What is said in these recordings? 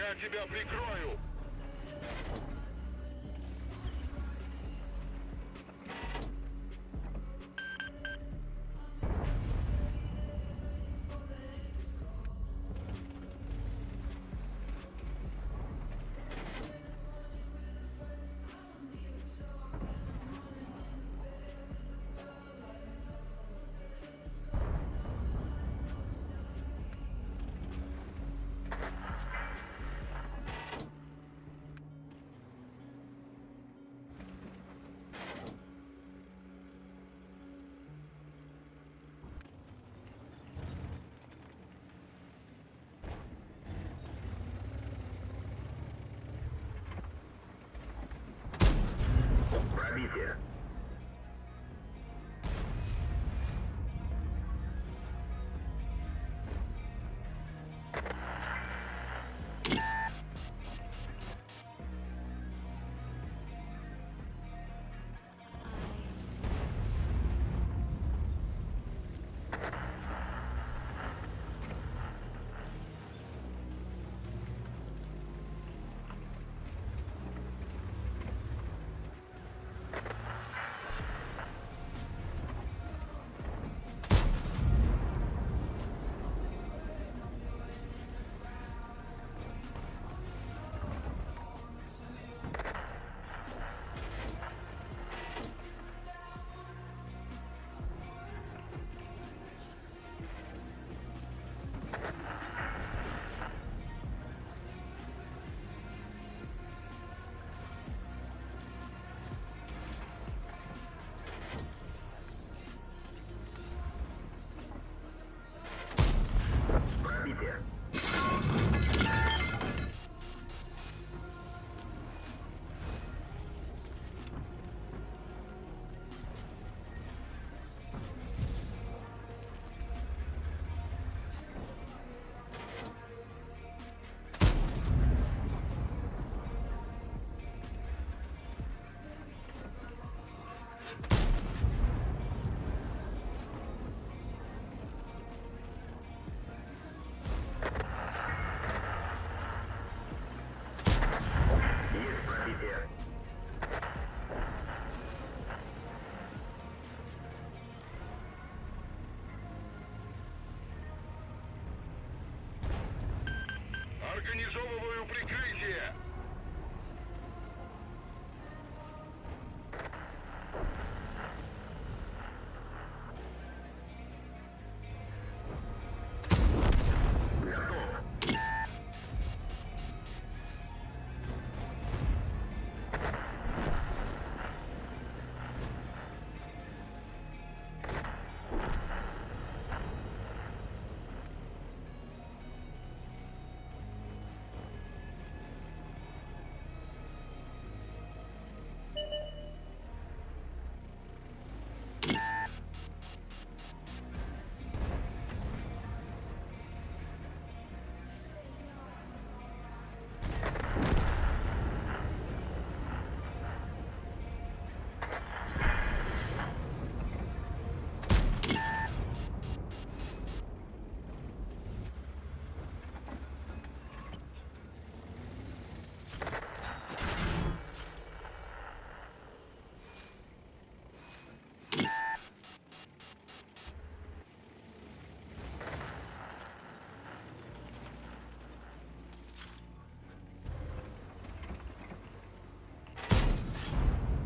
Я тебя прикрою! Пробитие. Пробитие. Есть пробитие. Организовываю прикрытие! Готов.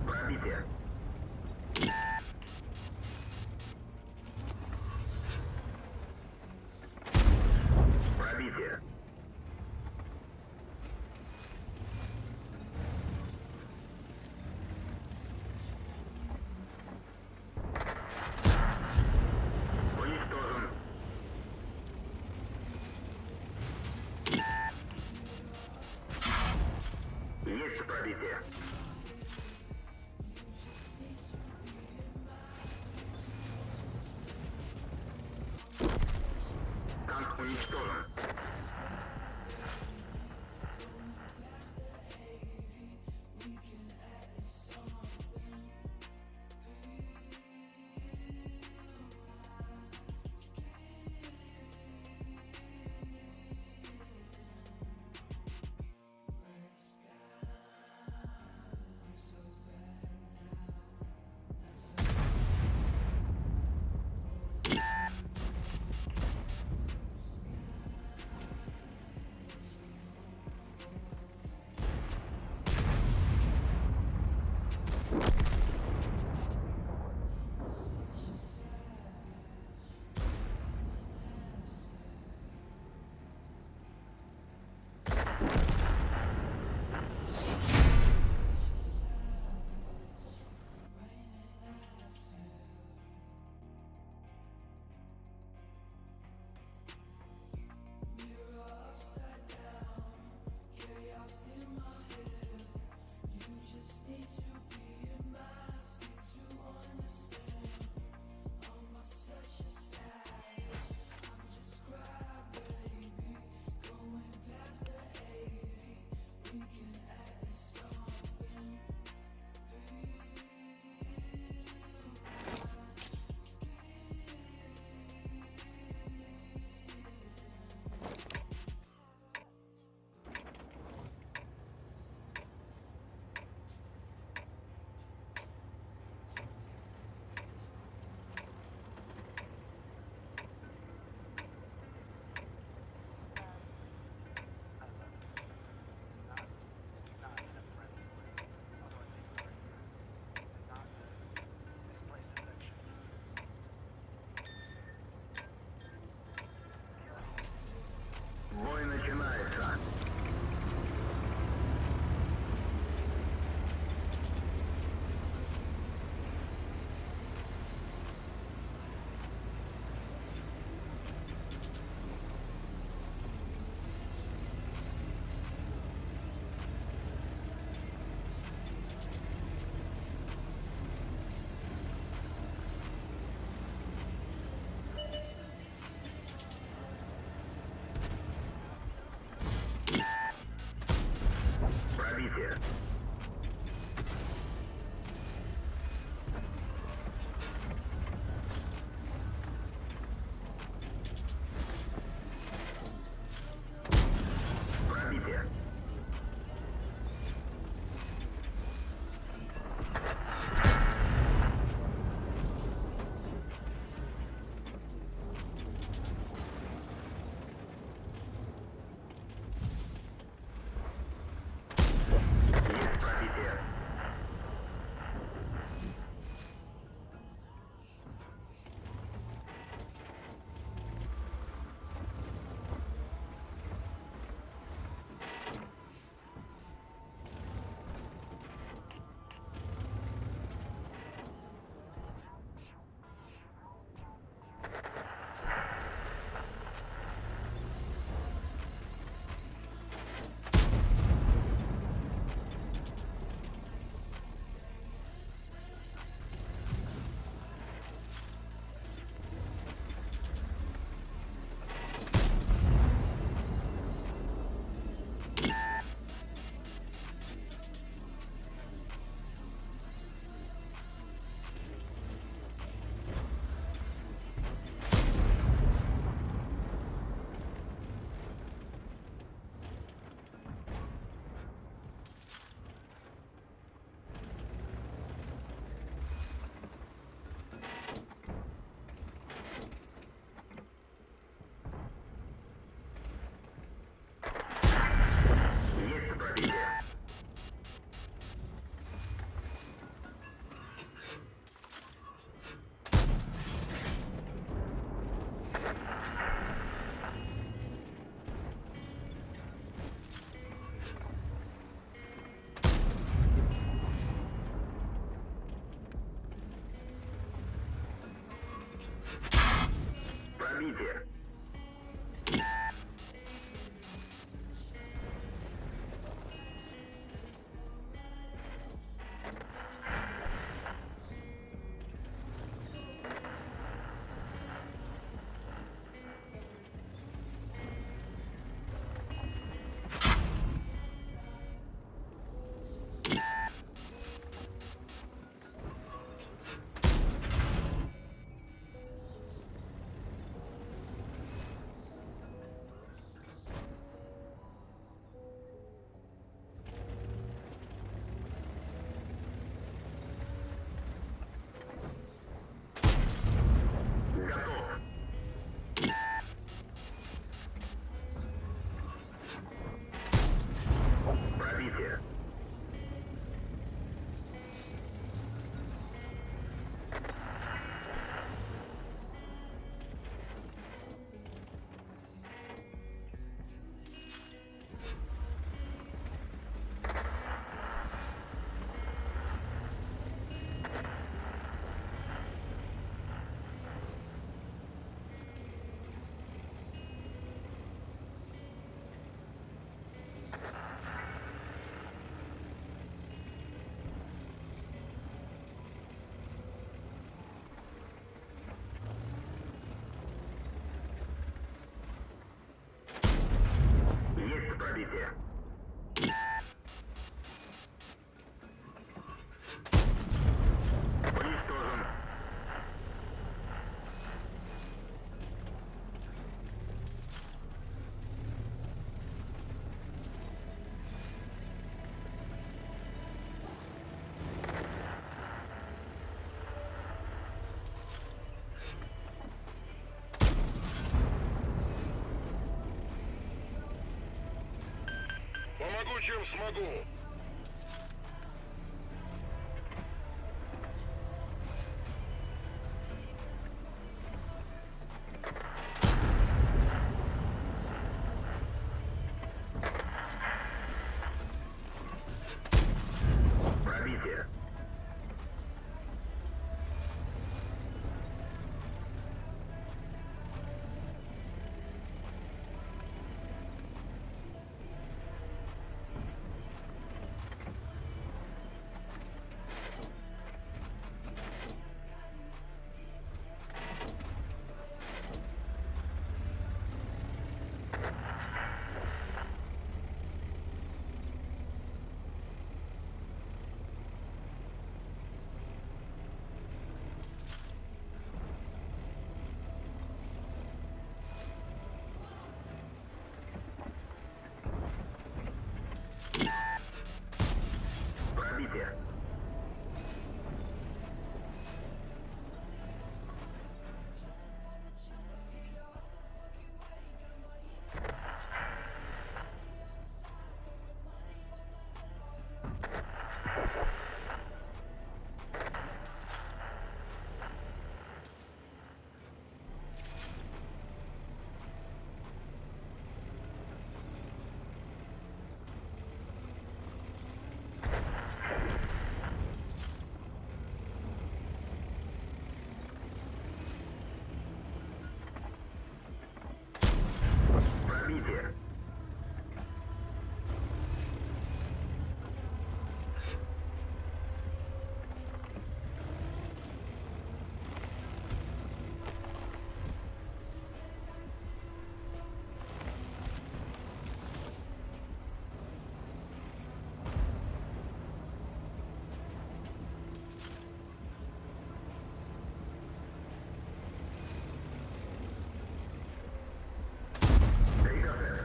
Пробитие. Пробитие. Уничтожен. Есть пробитие. Танк уничтожен. Пробитие. Готов. Пробитие. Есть пробитие. Уничтожен. Помогу, чем смогу. Пробитие. Пробитие. Пробитие. Рикошет.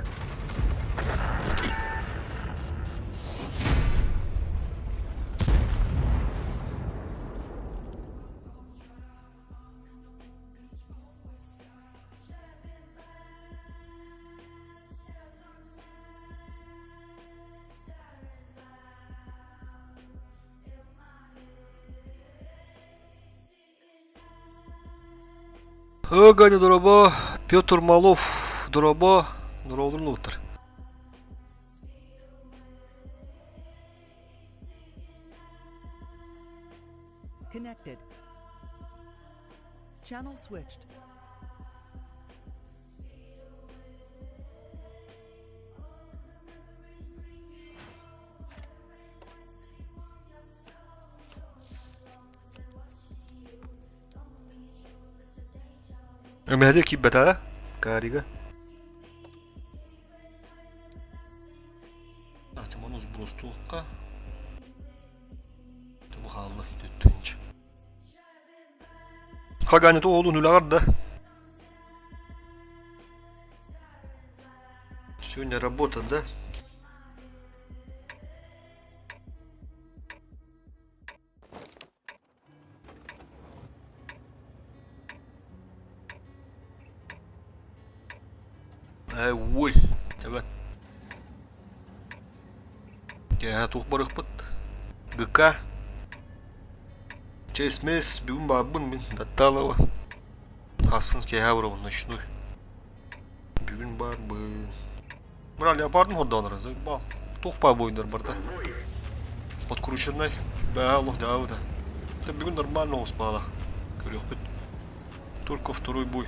Ганя дорообо, Петр Малов дорообо, дорооболорун угуттар. Connected. Channel switched. Эмэһэ киирбэтэҕэ Карига. Атыман сбростуохха. Бу хаалла төттүнчэ. Хаганя оҕолун үлэҕэр да. Сегодня работа, да? Ээ, уоль, тэбэт. Кээһэ туох барыахпыт? ГК. Чэсмэс, бүгүн баарбын мин, Датталова. Асын кээһэ барабын ночной. Бүгүн баарбын. Бра, леопардын хордоонор, заебал. Туох баа буойдар барда. Подкрученный. Бээ, олох дьаабыта. Это бүгүн нормально оҕус баала. Көрүөхпүт. Только второй бой.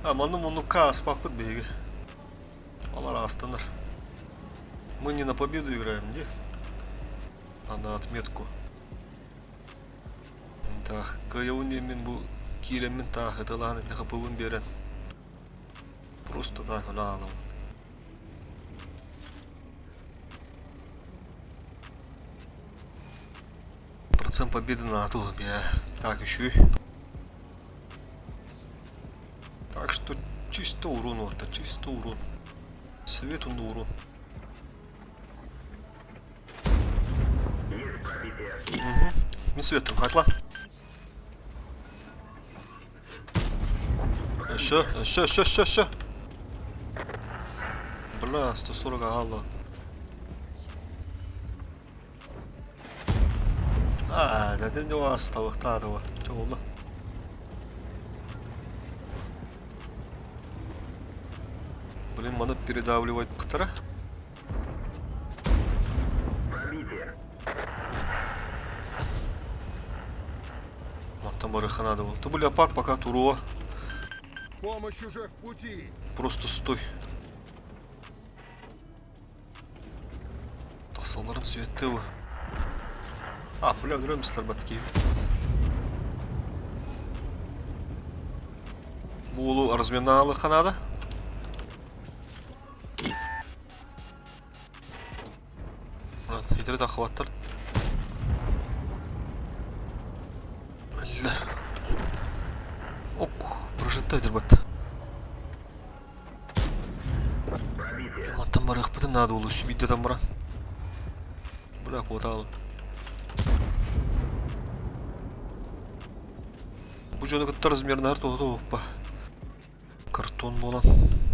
А, манны муннукка ааспаппыт биһиги. Алар аастанар. Мы не на победу играем, не? А на отметку. Так, кыайабын диэммин бу киирэммин таах ыталаан итини хапыбын биэрэн просто так өлө аалабын. Процент победы на атыл бля. Так, еще. Так что чисто урон орта, чисто урон. Свет он урон. Есть пробитие. Угу. Мин светом, хатла. Все, все, все, все, все. Бля, 140 гала. А, да не астабыктаадыба. Чоҕулла. Блин, маны передавливать тара. Пробитие. Мантан барыха надо было. Ты леопард пока туруо. Помощь уже в пути. Просто стой. Тахсалларын сүөттэ А, бля, өлөрөмүстэр батки. Бу разминалыха надо. Итери таххыбаттар. Бля. Ок, прожиттай дырбат. Пробитие. Мантан барыахпытын наада буолуо сүүбүйдэтэн баран. Бля, куотаалын. Бу дьону кытта размернаһар туһа туһуппа. Картон буолан.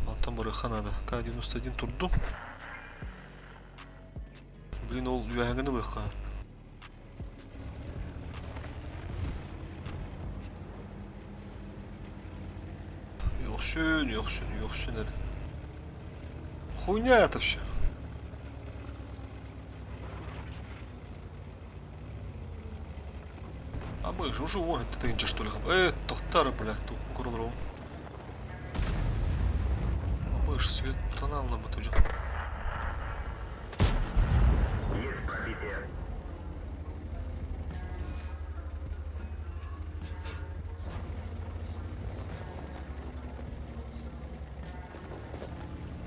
Мантан барыахха наада. К-91 турдум. Блин, ол үөһэҥҥин ылыахха. Үөхсүн, үөхсүн, үөхсүн эрэ. Хуйня это все. А мы же уже вон это тынча что ли? Тохтар, блядь, тут курулром. А мы же свет тоналла бы тоже. Есть пробитие.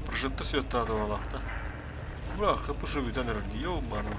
Прожектор света да. Бля, хп живет, наверное, ёбаный.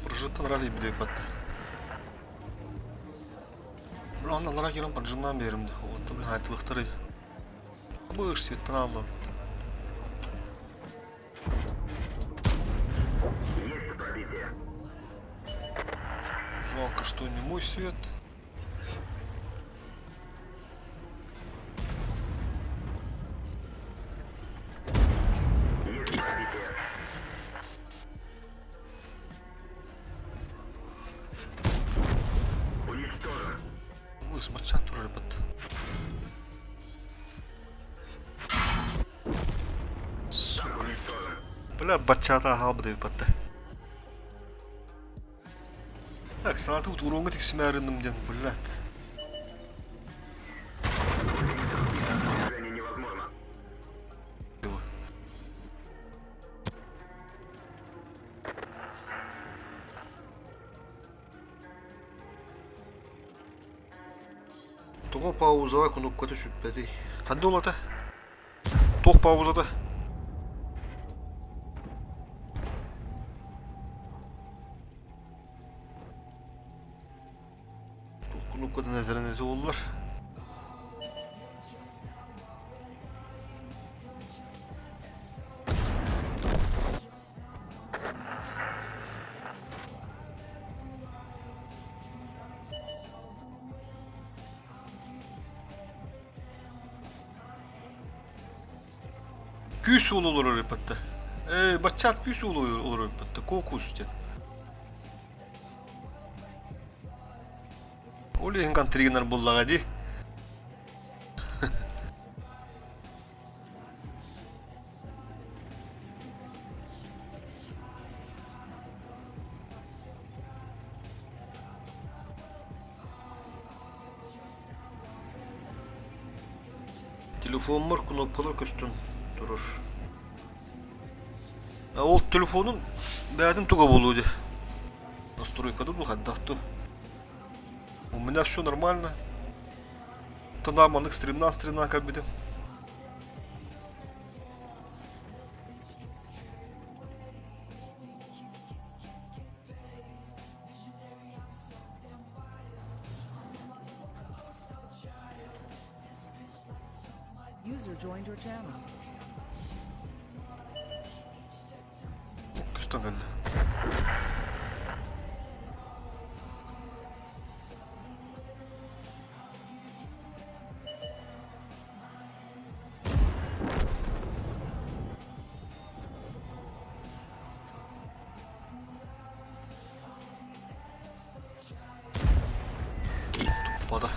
Прожектор рады билбэттэр. Бля, онно киирэн поджимнаан биэрим да. Вот, бля, айтылыктары. Быш светтан аллым. Есть пробитие. Жалко, что не мой свет. Есть пробитие. Бля, баччата хаалбыт эбит Так, санатыбыт уроҥҥа тиксимээринным диэн, блядь. Движение невозможно. Тоҕо паузаҕа кнопката сүппэтий? Ханна улата? Туох паузата? Туох кнопкатын этэрин этэ буоллар. Күүс уол олорор эппэтэ. Ээ, баччаат күүс уол олорор эппэтэ. Кокус диэн. Ол иһин контригинар буллаҕа дии. Телефоммар кнопкалар көстөн турар. Ол телефонун бэйэтин туга буолуо дии. Настройкада дуу хайдах дуу. У меня все нормально. Тона маннык стримнаан стримнаан кэлбитим. User joined your channel. Көстөн кэллэ. Туппата.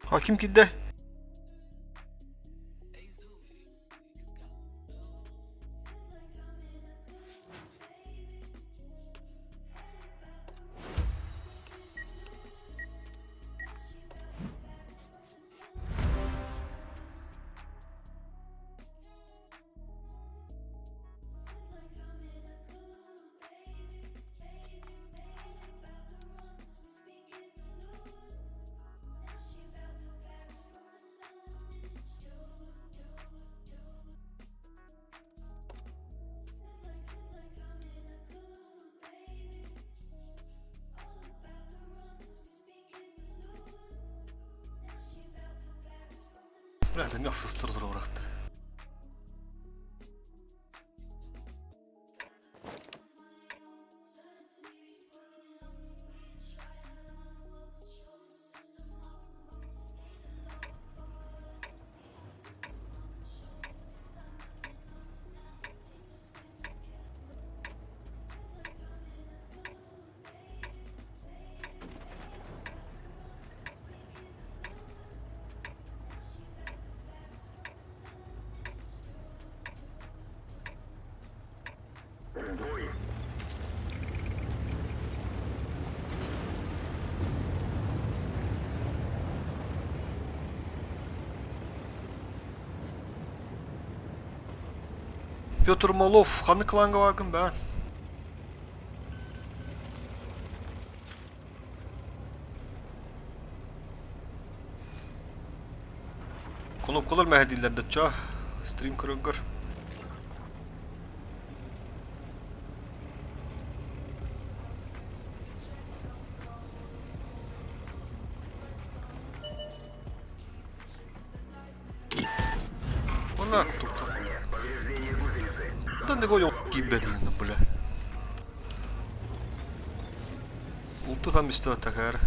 Хаким киирдэ. Бля, эмиэ сыстыр тура бырахта. Бой. Петр Малов, ханнык кланга бааргын бээ? Кнопкалар мэһэйдииллэр да чаа, стрим көрөргөр. Она кутукта. Повреждение гусеницы. Да не киирбэтилинна бля. Улту там истибэт такаар.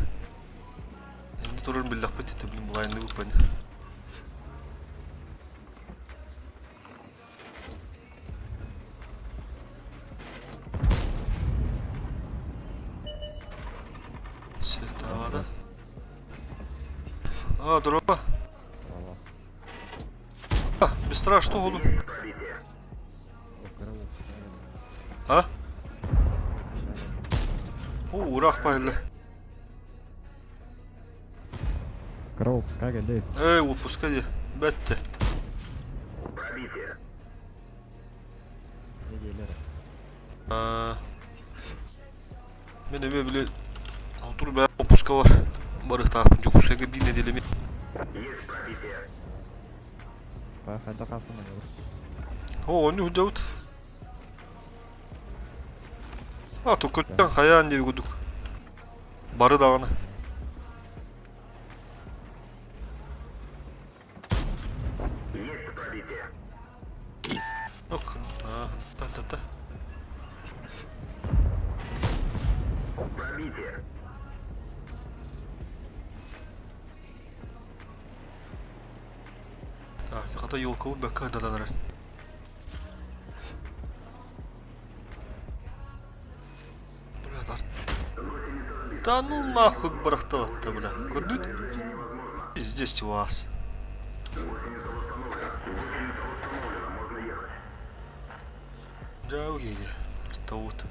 турарын биллэхпит ити блин былайынныбыт Светала. А, дроба. А, быстро, что голу? А? О, урах пайла. Кыра выпуска кэллэ. Эй, выпуска де. Бетте. Пробитие. Неделя. Мен эмиэ били отур бэйэ уоппуска бар барыахтаахпын Дьокуускайга биир нэдиэлэми Есть пробитие. Хайдах хаастан оҥорор? Оо, оонньуу сылдьабыт. А, туккуттан хайаан диэби курдук. Бары даҕаны. Есть пробитие. Ок, а, та-та-та. Пробитие. Так, хата елкабы бэкка дадан эрэр. Бля, Да ну нахуй бырахталатта, бля. Көрдүт? Здесь вас. Дьэ, киһи. Артабыт.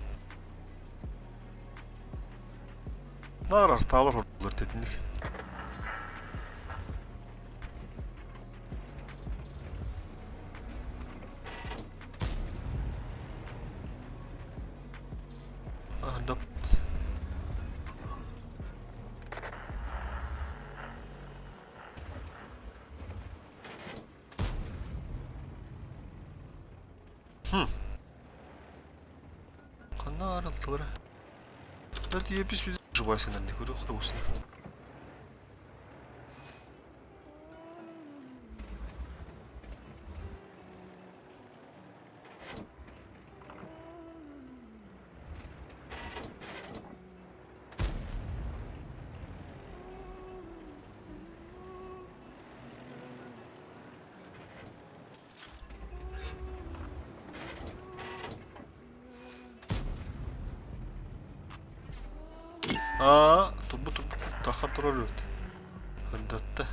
Наар артаалар ордулар тэтинник. А, да. Хм. Ханна аралтылара. Да тиепис жыбайсыңар не көрө хрусна. Аа, турбут турбут таха турар эбит. Ырдатта.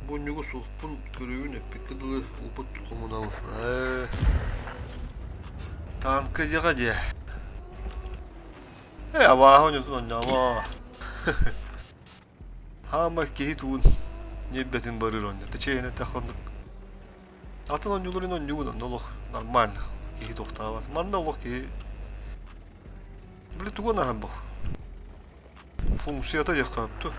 Бу ньугу суохпун көрүүбүн эппиккэ дылы опыт хомунабын. Ээ. Танка диэҕэ диэ. Ээ, абааһы онньутун онньообоо. Хаама киһи тугун ньиэрбэтин барыыр онньо. Чэйинэ тахоннук. Атын онньуларын онньугун онно олох нормально. Киһи тохтообот. Манна олох киһи Били тугу анаһан бу? Функцията диэххэ сөп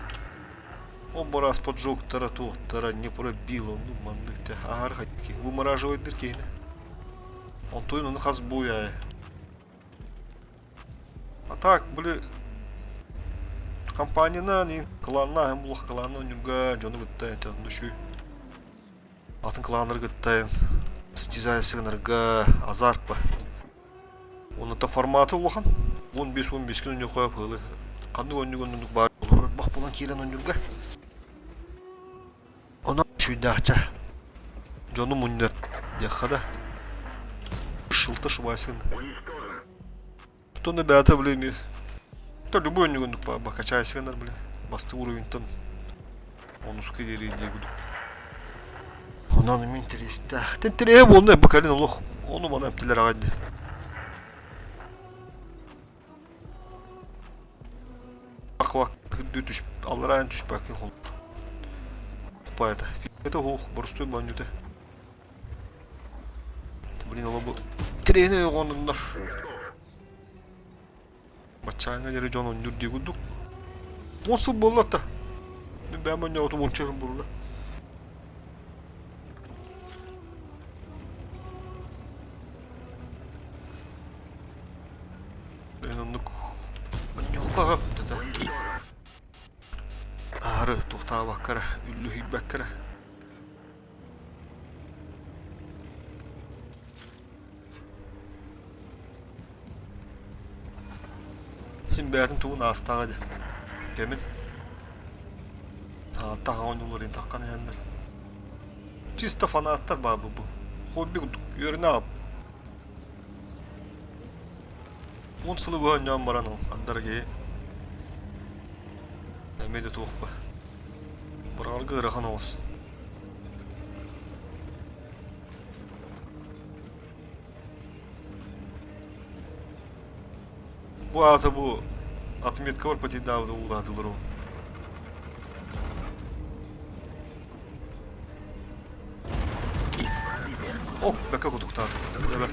Ол бараас поджогтара туохтара не пробило, ну маннык те аһар хатки вымораживайдыр киһини. Онтуйун ону хас буйа. А так, били компанияна не кланна hem булах кланна онюрга дьону кытта это нүшүй атын кланнары кытта состязая сыгынарга азарт ба. Онута форматы улахан. 15-15 күн өннө қойып ылы. Ханнык оннук оннук баар олорор бах булан киирэн онньурга. Онон чуйдаача. Дьону мунньар диэххэ да. Шылта шубайсын. Тонна бэйэтэ били эми то любой оннук оннук баар бакачайсыганар били бастык уровеньтан онуска диэри диэ курдук. Онон эми интэриэстээх. Интэриэһэ буолна бу кэлин олох ону маны эмтилэр аҕай дии. Аквак түш аллараан түспэккин хол. Тупая это. Это хух, боростуой боннюта. Блин, ол бу тренер оҕонуннар. Баччааҥҥа диэри дьон онньуур дии курдук. 10 сыл буолла да. Мин бэйэм онньоотум уонча сыл буолла. Мен оннук онньуохха сөп этэ. Аһары туохтаабакка эрэ, үллүһүйбэккэ эрэ. Син бэйэтин тугун аастаҕа дии. Кэмин. Ааттаах оонньуулар таххан иһэллэр. Чисто фанаттар баар бу. Хобби курдук үөрэнэ аҕам. 10 сылы быһа оонньоон баран ол андар киһи эмиэ да туох ба. Быраҕарга ыарахан оҕус. Бу аата бу отметкалар потейдаабыта уулаатылар ол. О, бэкэ кутуктаатым. Эбэ.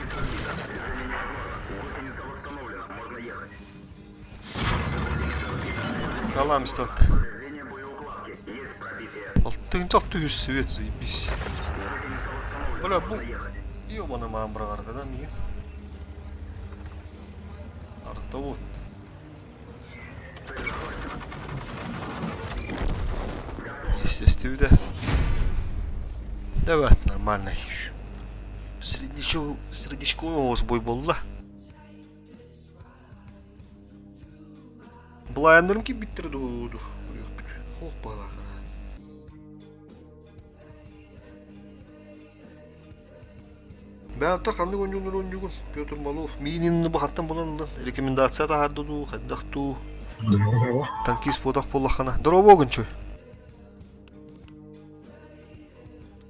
Калам истатты. Алтынчы алты үс свет заебись. Бля, бу Ёбана маам быраҕарда да миигин. Арта вот. Естественно. Давай, нормально еще. Среднячок, среднячковый сбой буолла. Былааннарым киирбиттэрэ дуу дуу. Хоох баалаахара. Бэйэтэ ханнык оонньуулары оонньуугун Петр Малов миинин баһаттан булан ылан рекомендация таһаарда дуу, хайдах дуу? Здорово. Танкист буотах буоллаххына. Здорово, Гончой.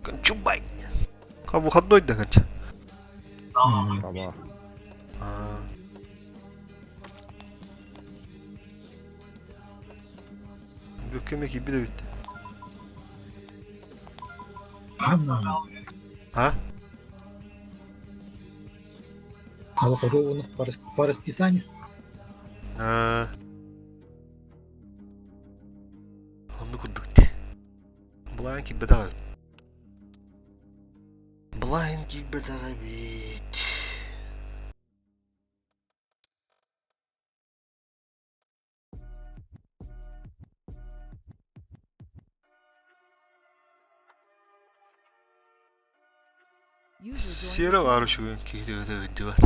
Гончубай. А выходной да, Гонча? Право. А. Бүккеме киирбит эбит. А? Алло, по расписанию. А. Оннук курдук дии. Былаан киирбэтэх эбит. Былаан киирбэтэх эбит. Сиэрэ баар үчүгэй киһи төбөтө ыддьыбат.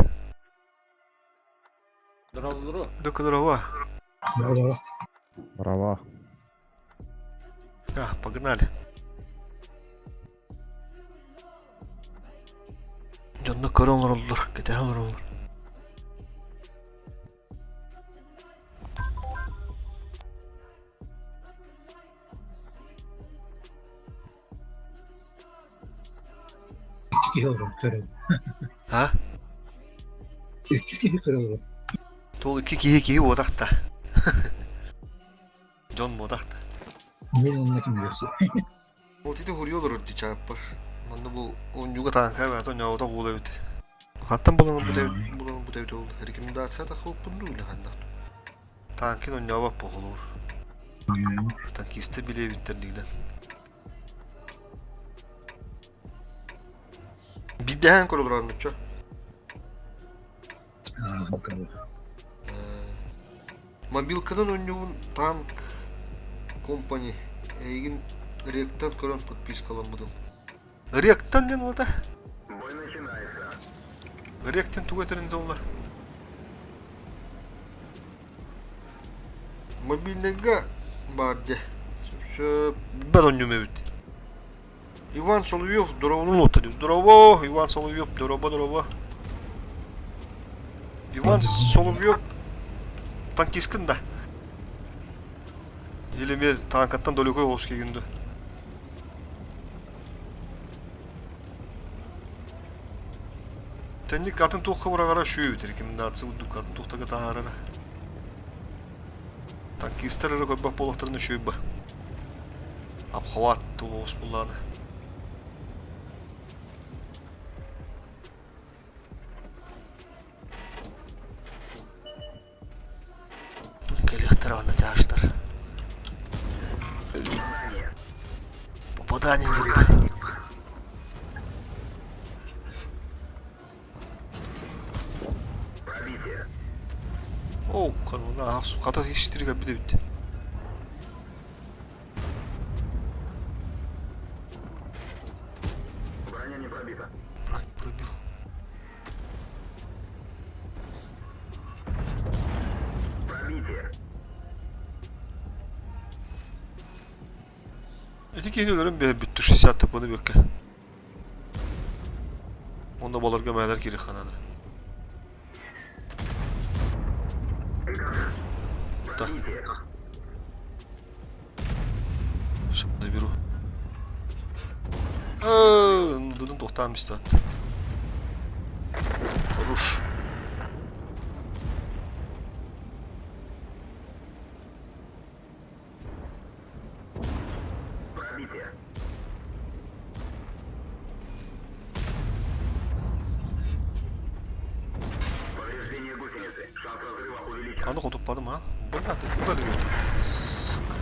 Докудорова. Браво. А, погнали. Дьонно көрө оҥороллор, кэтэһэ олороллор. Икки киһи олорон көрөбүн. А? Икки киһи көрө олорон. Тол икки киһи киһи буотах да. Дьон буотах да. Мин онно ким билэрсэ. Вот ити хуруйа олорор дии чааппар. Манна бу оонньууга тааҥка эбээтэ оонньообото буола эбит. Хантан булан ылбыт эбит булан ылбыт эбит ол рекомендация тахсыбыппын дуу или ханна. Танкин оонньообот буолуур. Танкисты билиэбиттэр дигдэн. Биирдэһэн көрө олорон нучча. Мобилканан оонньуубун Танк Company эйигин Ректан көрөн подпискаламмытым. Ректан диэн уота? Ректен тугу этэрин доллар? Мобильныйга баар дьэ. Сөп билбэт оонньуум эбит. Иван Соловьев дорооболун уотта диир. Дорообо, Иван Соловьев, дорообо, дорообо. Иван Соловьев танкисткын да? Или эмиэ таанкаттан далекой оҕус киһигин дуо? Тэнник атын туохха быраҕара үчүгэй эбит рекомендация курдук атын туохтарга таһаарара. Танкистар эрэ көрбөх буоллахтарына үчүгэй ба. Обхват туох буллааны. Кэлиэхтэрэ уонна тяжтар. Попадание герой. Оо, канона хата иштирге бит. Броня не пробита. Броню пробил. Пробитие. Ити киһини өлөрөн биэрбит 60 тапыны бүккэ. Онно баларга мээлэр кири хананы. Да. Наберу. Дудум тохтаан бистат. Хорош. Пробитие. Повреждение гусеницы. Шанс разрыва увеличен. Аны хотуппадым а. Бля, ты куда лезешь? Сука.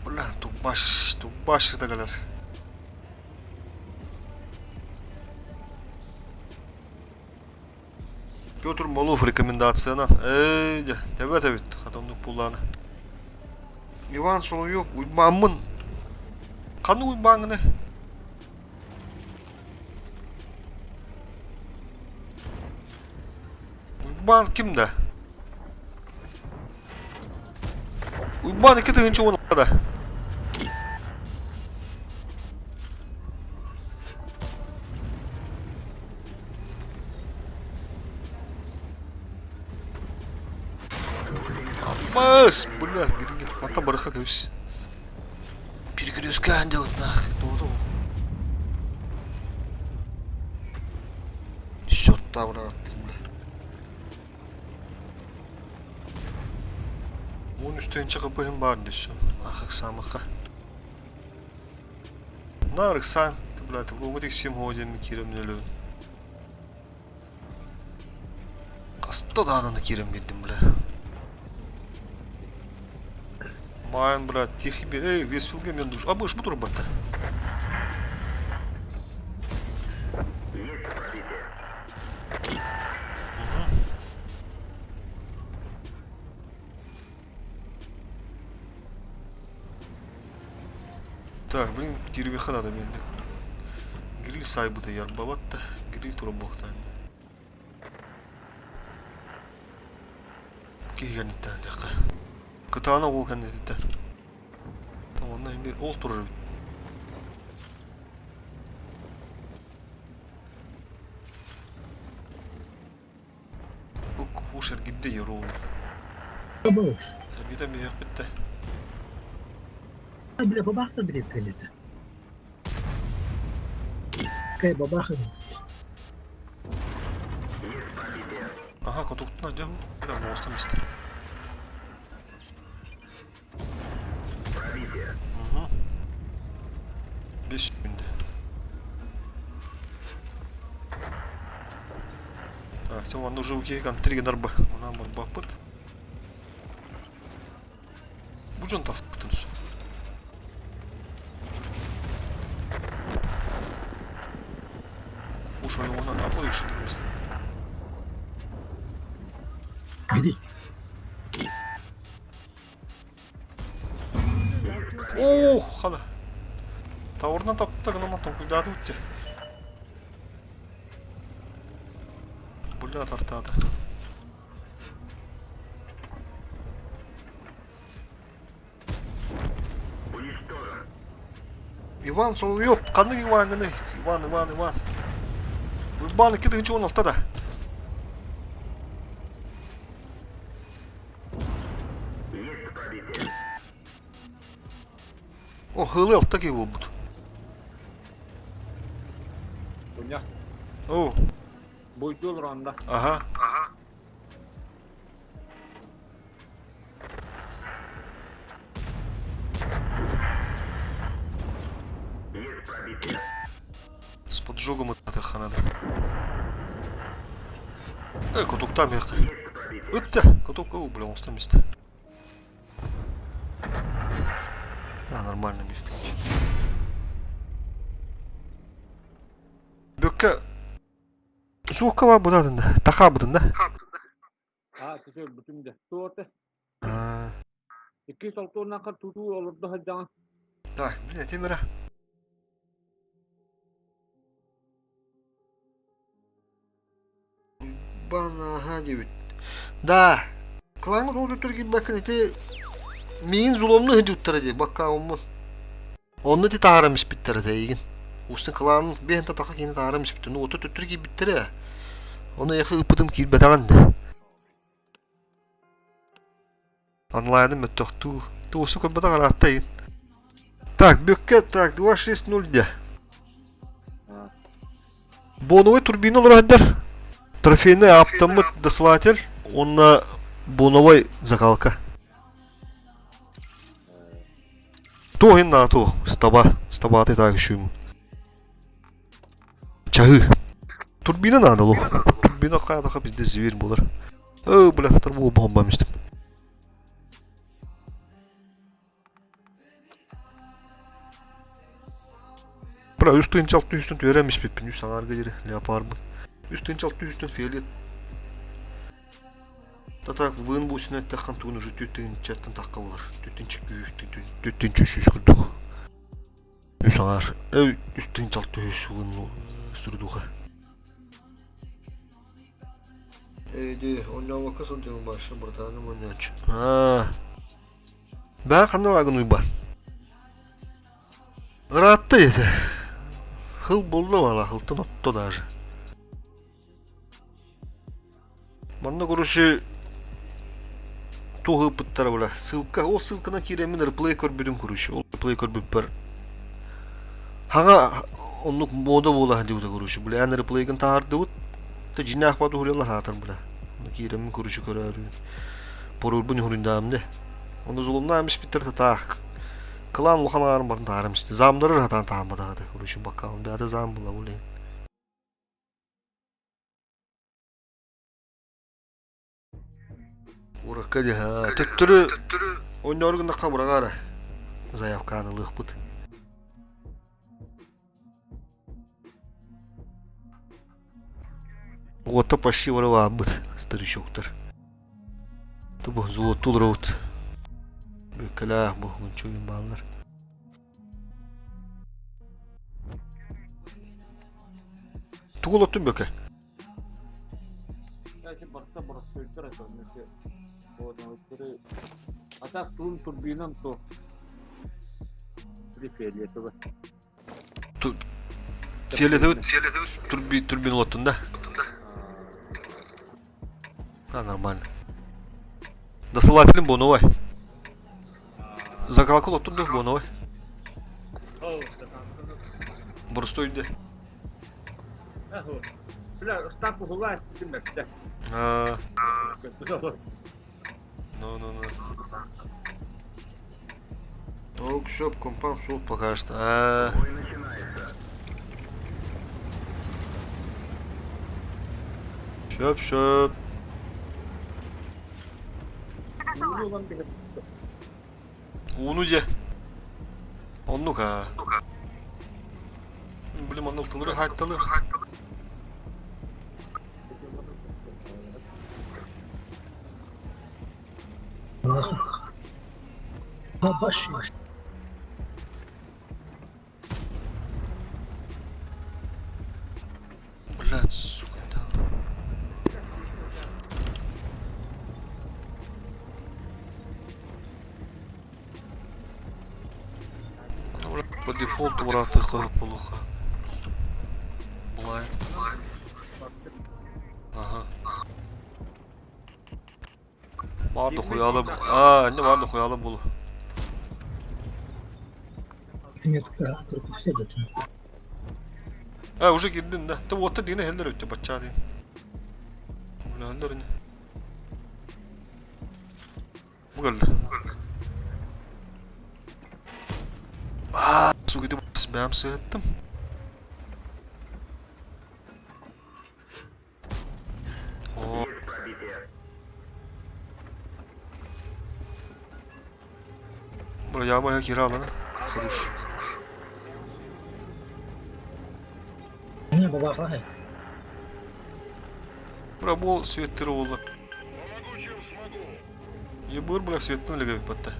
Бля, тупаш, тупаш это галер. Петр Малов рекомендациянан. Ээ, дьэ, тэбэт эбит, хата оннук буоллаҕына. Иван Соловьев Уйбааммын. Ханнык Уйбааҥҥыный? Уйбаан ким да? Уйбаан 2010 да. Мас, бля, гирин Мантан барыха кэбис. Перекресткаан делать нах, тоҕо Счетта бырааттым, бля. 13 тыһыынча кпһым баар дөссө. Ах, ыксаамыкка. Наар ыксаан, бля, уҥа тиксиэм һуо диэммин киирэн өлөбүн. Хаста даҕаны киирэн биэрдим, бля. Майн, бля, тихий бер. Эй, Вестфилге мен душ. А будешь буду работать? Есть пробитие. Так, блин, кирбиха надо мен. Гриль сайбыта ярбабат да. Гриль тура буохтаан. Киһи кэнниттэн диэххэ. Кытаанах уол кэнниттэн. Онно бир ол турар эбит. Бу куш эргидде Ероуна. Бабыш. Эргитэн биһиэхпит да. Бля, бабахтан билиэт Кай бабах Есть пробитие. Аха, котуктuna дьэ бля, оҥостон истэ. Пробитие. Угу. 5 секунда. Так, тем онно уже укиһи триган арба. Онан барбаппыт. Бу дьон тахсыбытын өссө. Фуш ойоҕунан апа иши Иди. Оо, хана. Тавырынан тапта гына толкуйдааты үтте. Бля тартаата. Уничтожен. Иван Соловьев, ханнык Иваҥҥыный? Иван, Иван, Иван. Уйбаан 2016 да. Есть пробитие. О, хылы алта киһи буолбут. Куня. О, Буйдул ронда. аха. Есть пробитие. С поджогом это ханада. Э, кутуктам миэхэ. Есть пробитие. Ытта, кутук, о, бля, он место. А, нормально место. Бүккэ суукка бар бутатын да, тахаабытын да. Аа, кисел бүтүм дэ. Туоты. А, Икки солтуурнаахха тутуу олордо сылдьаҕын. Так, блин, Тимира. Бан, ага, диэбит. Да, кылааҥҥыт ол өттүгэр киирбэккин ити. Миигин зуломну сылдьыбыттара дии, баккааммын. Онно ити таһааран испиттэрэ этэ эйигин. Устун кылаанын биэһин татаха киини таһааран испиттэр. Ну, ото төттөрү киирбиттэрэ. Ону эйиэхэ ыыппытым киирбэтэҕин да. Онлайным мөттөхтүү. Туусу көрбөтөх ыраатта эйигин. Так, бүккэ, так, 2.6.0 дэ. Боновой турбина олорор Трофейный аптаммыт дослатель уонна боновой закалка. Туох иһин наада туох стаба стабааты таах үшүүм чаһыы турбина наада лу турбина хайадаха бізде зверь болар өө бля татар бу бомба мистим Бра үс тыһыынча алты үстэн түһэрэн испиппин үс аҥаарга диэри леопарбын үс тыһыынча алты үстэн фиолет Тата вын бусина эттэххин тугун уже түөрт тыһыынчаттан тахха булар түөрт түөрт үс үс курдук үс аҥаар үс тыһыынча алты үс вын сурдуха Эйди, оонньообокко сылдьабын башы братаным оонньооччу. Аа. Баа ханна вагон уйбан? Ыраатта ете. Хыл булла вала, хылтын отто даже. Манна короче туох ыыппыттара была ссылка ол ссылканан киирэммин реплей көрбүтүм короче ол реплей көрбүппэр хаҥа оннук мода буола сылдьыбыта короче бля эн реплейгин таһаардыбыт да дьиҥнээх баат уһуруйаллар аатар бля киирэммин короче көрөөрүн поруурбун уһуруйдаам де ону зулумнаам испиттэр татаах кылаан улахан аҥаарын барын таһаарам исти замнары сатаан таһаамматах этэ короче бакаам бэйэтэ зам була блин Куоракка дии төттөрү оонньоору гыннахха быраҕаара заявканы ылыахпыт. Уота почти барылаабыт старичоктар. Бу золоту олоробут. Бүккэлээх бу гынчугун бааллар. Тугу олоттун бөкө? Барыта боростуойдар это А так туун турбинам то фиолетовый. Фиолетовый турбин олоттун да? А, нормально. Досылателем боновой. Закалка олоттун да боновой. Боростуой да. Бля, Остап уһулаа киммэттэ. А, ну, ну, ну. Ок, все, компам суох пока что. А, Бой начинается. Сөп, сөп. Ууну ылан биһэр. Ууну дьэ. Оннук аа. Блин, манна ылтылары хаатталы. Бабаш. Блядь, сука, да. Ну, по дефолту братыха полуха. Булай. Ага. Баар да хуялы. А, не баар да хуялы булу. Нет, А, уже кирдин да. Ты вот ты хеллер өттө бачча дин. Бля, хеллер не. Бу кэллэ. Аа, сука, ты бэм сыттым. О, Есть пробитие. бля, я моя кира Хорош. Не, бабаха. Бля, бол светтер олы. Помогу, чем смогу. Ебыр, бля, светтен леге батта.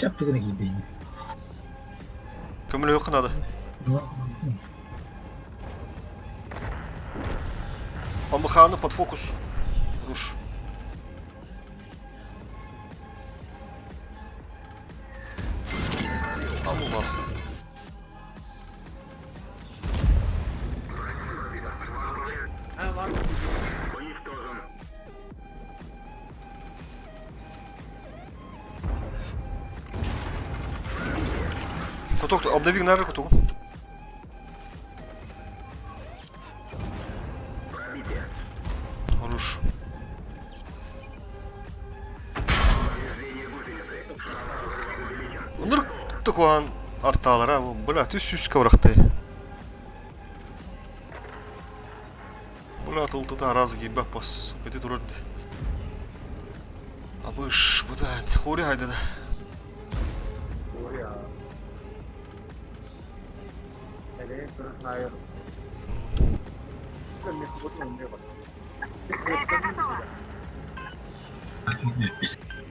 Чап тугуна киирбэйин. Көмөлөһүөххэ наада. АМХ-ны под фокус. Руш. А ну нахуй. Уничтожен. Куток, обнови на куток. Пробитие. Руш. Повреждение гусеницы. Шанс разрыва увеличен. Оннур тукуан арталара, бля, түс сүүскэ бырахты. Бля, тылтыта араас киирбэт бас, сука, ити турар дии. Абыш, бытаат, хори хайда да.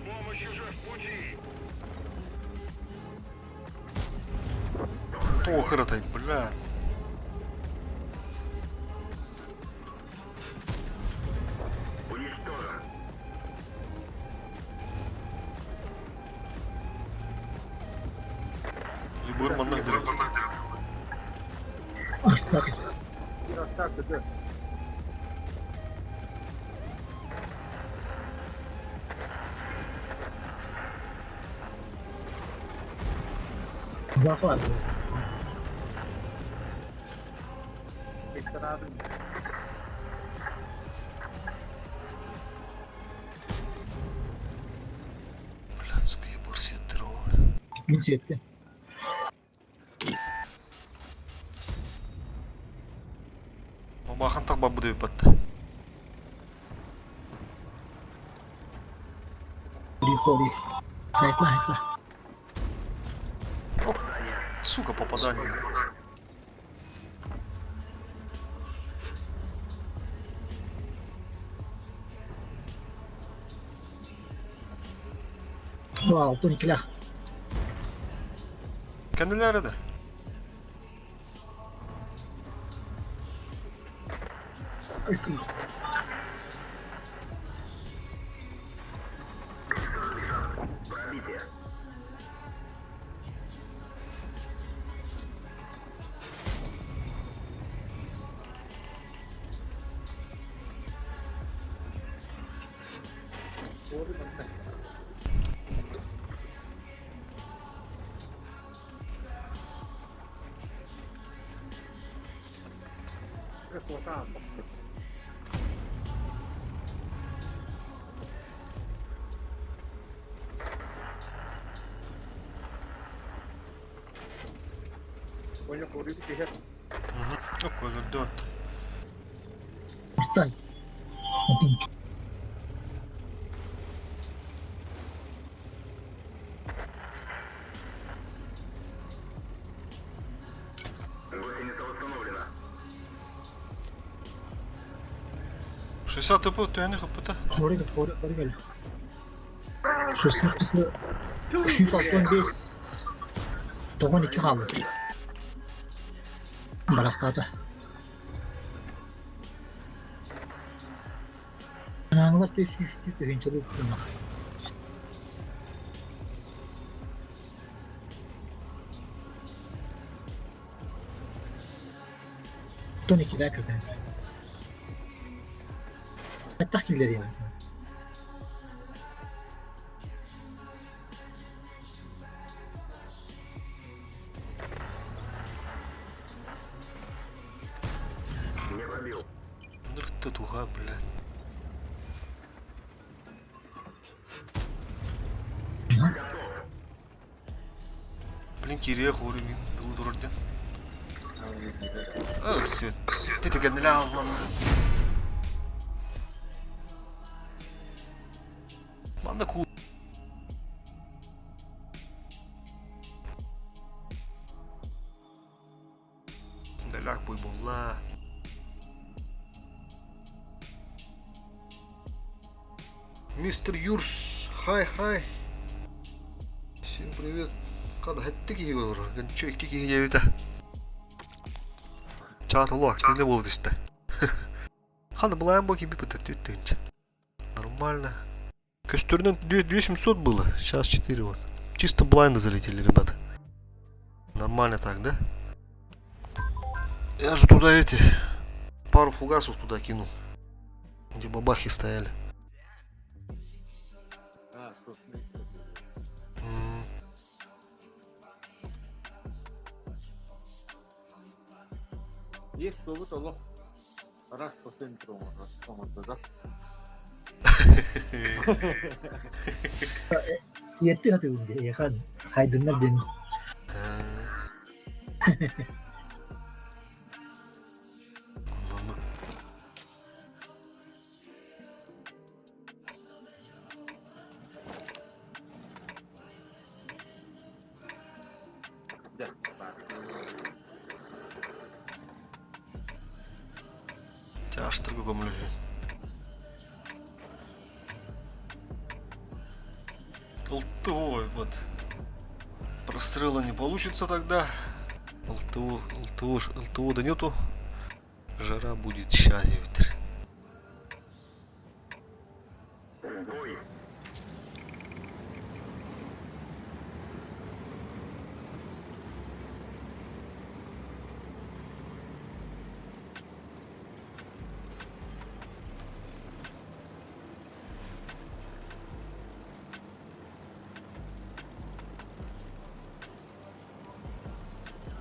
Помощь уже в пути. Тоҕо кыратай, бля. Уничтожен. Любыр маннык дырык. Артак. Баха. Бля, сука, я борсет Мин сиэттим. Бахан так бабы деп батты. Хори. Хайтла, хайтла. Оп, сука, попадание. Алтын икилэх. Кэннилэрэ да. Пробитие. Өлөрдөт. Артай. Алтын. Гусеница восстановлена. 60 ТП төһөнү хыппыта. Хори, хори, хори кэлэ. 60 365 92 хаалла. Барахтаата. Анааңылар 500 тыһыынчалыы кытынна. Оттон иккилээх кэлэн. Бэттэх киллэриэҕэ. Не пробил. Нырты туха, бля. Блин, кириэ хоору мин ылы турар диэн. Ах, свет. Тетигэннилэ аллам. Манна ку Далях буйболла. Мистер Юрс, хай-хай. Всем привет. Kada хэтти киһи олорор. Гэнчү икки киһи диэбитэ. Чаат олу активный буолу түстэ. Ханы былаан бу киби пытатты Нормально. Көстөрүнэн 2700 было, сейчас 4 вот. Чисто блайнды залетели, ребята. Нормально так, да? Я же туда эти, пару фугасов туда кинул, где бабахи стояли. А, собственно. Есть суобут олох араас процент оҥордо да. Сиэттии сатыыбын дии, эйиэхэ хайдыннар диэн. Оннук. Тяжтырга көмөлөһүө. ЛТО, вот. Прострела не получится тогда. ЛТО, ЛТО, ЛТО да нету. Жара будет сейчас, ветер. Бой.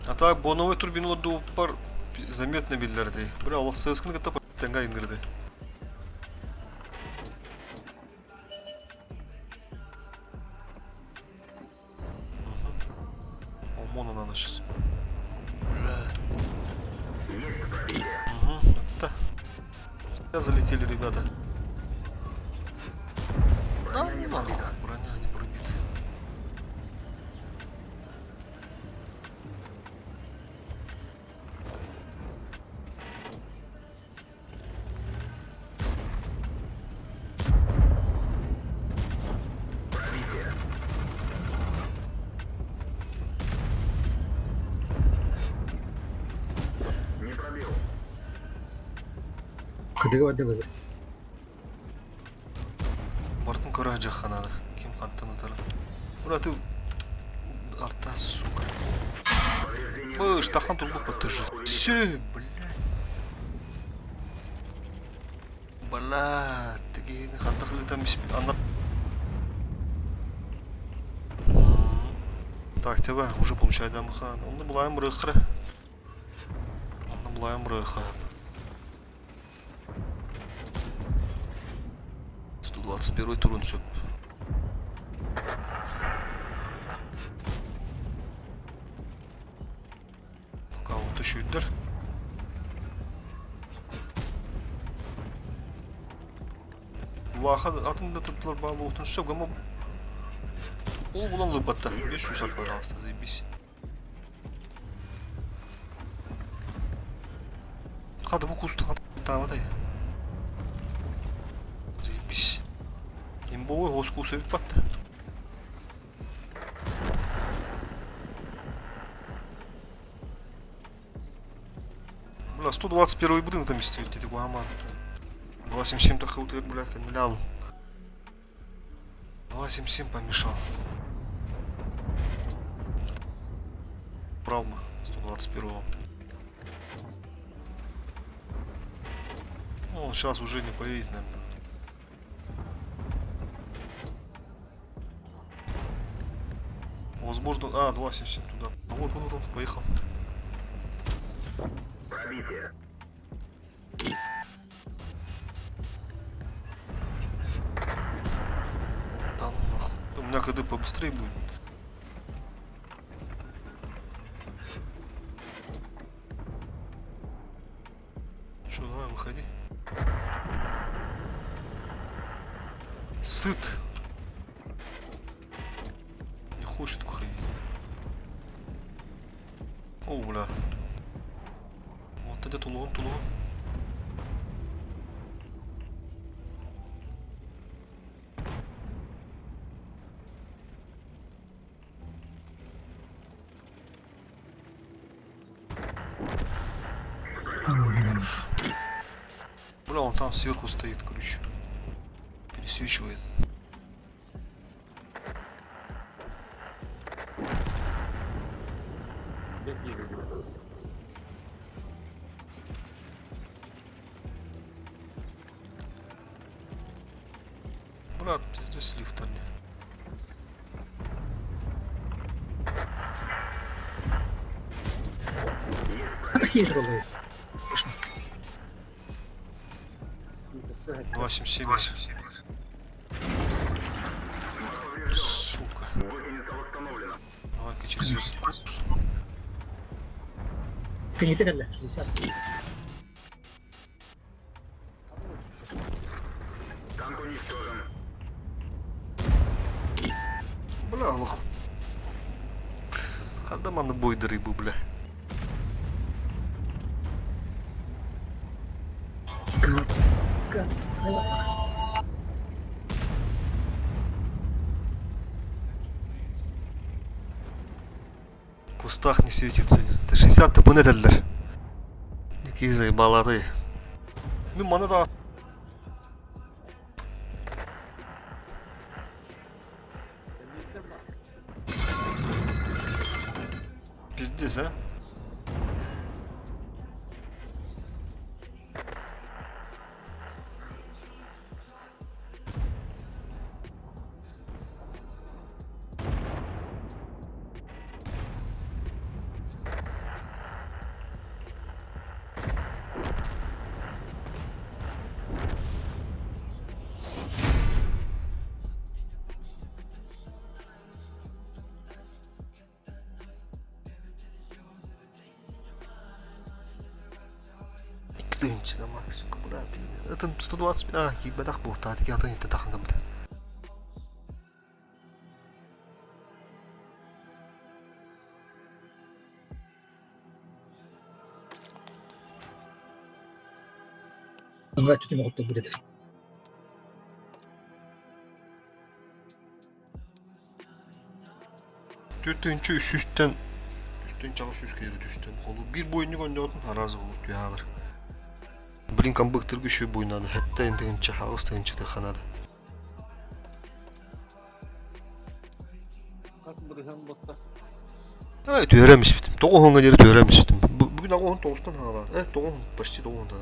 А так боновой турбиналар дууппар заметно биллэрдэй. Бля, олох сыасканы кытта тэҥҥэ иҥирди. Омон надо сейчас. Бля. Угу, это. Залетели ребята. Да ну нахуй, броня не пробита. Не пробил. Кыдыга барда базар. Бартын көрө дьахханады. Ким хантан ытара. Бля, ты... Арта, сука. Повреждение Быш, тахан турбу подтыжи. Все, блядь. Бля, тигини хантах ыытан анда. Так, тебя уже получай дамхан. Онно булайым рыхры. Онно булайым рыха. 121 турун сөп. Пока вот еще үддер. Ваха атын да туттулар баа буолтун сөп, гама ол булан лыбатта. 500 аль, пожалуйста, заебись. Хада бу кустан таабатай. Заебись. Имбовой госкуса бит батта. Бля, 121 быдын там истебит эти гуаман. 277 тахаутыр, бля, камилял. 277 помешал. Брал бы 121. Ну, он сейчас уже не поедет, наверное. Возможно... А, 277 туда. Вот, вот, вот, поехал. Пробитие. Да ну нахуй. У меня КД побыстрее будет. Что, давай, выходи. Сыт. Не хочет выходить. О, бля. Вот это тулугум, тулугум. Бля, он там сверху стоит, короче. Пересвечивает. Дьэ киирдим. Брат, здесь лифт одни. Такие троллы. 277. Сука. Гусеница восстановлена. Давай-ка через этот курс. Кенитер эле 60. Танк уничтожен. Бля, лох. Хадама на бой рыбу, бля. В кустах не светится. Ты 60 тыпын этэллэр. Какие заебалаты. Мин маны да Пиздец, а? Икки тыһыынча максимум бля, Это 120 а, киирбэтэх буолтаа, ити атын иттэ тахыннабыт. Аңга түтүм отту билет. Түтүнчү үстүн үстүн чаҕыс үс киһи түстэн холу биир буойунньук оонньоотун араас холу түһаалар. Блин камбыктыргы үчүгэй буойуннааны сэттэ тыһыынча аҕыс тыһыынча тыханады. Хас бырыһан ботта? Э, түһэрэн испитим. Тоҕус уоҥҥа диэри түһэрэн испитим. Бүгүн аҕыс уон тоҕустан хаалаат. Э, тоҕус почти тоҕус уонтан.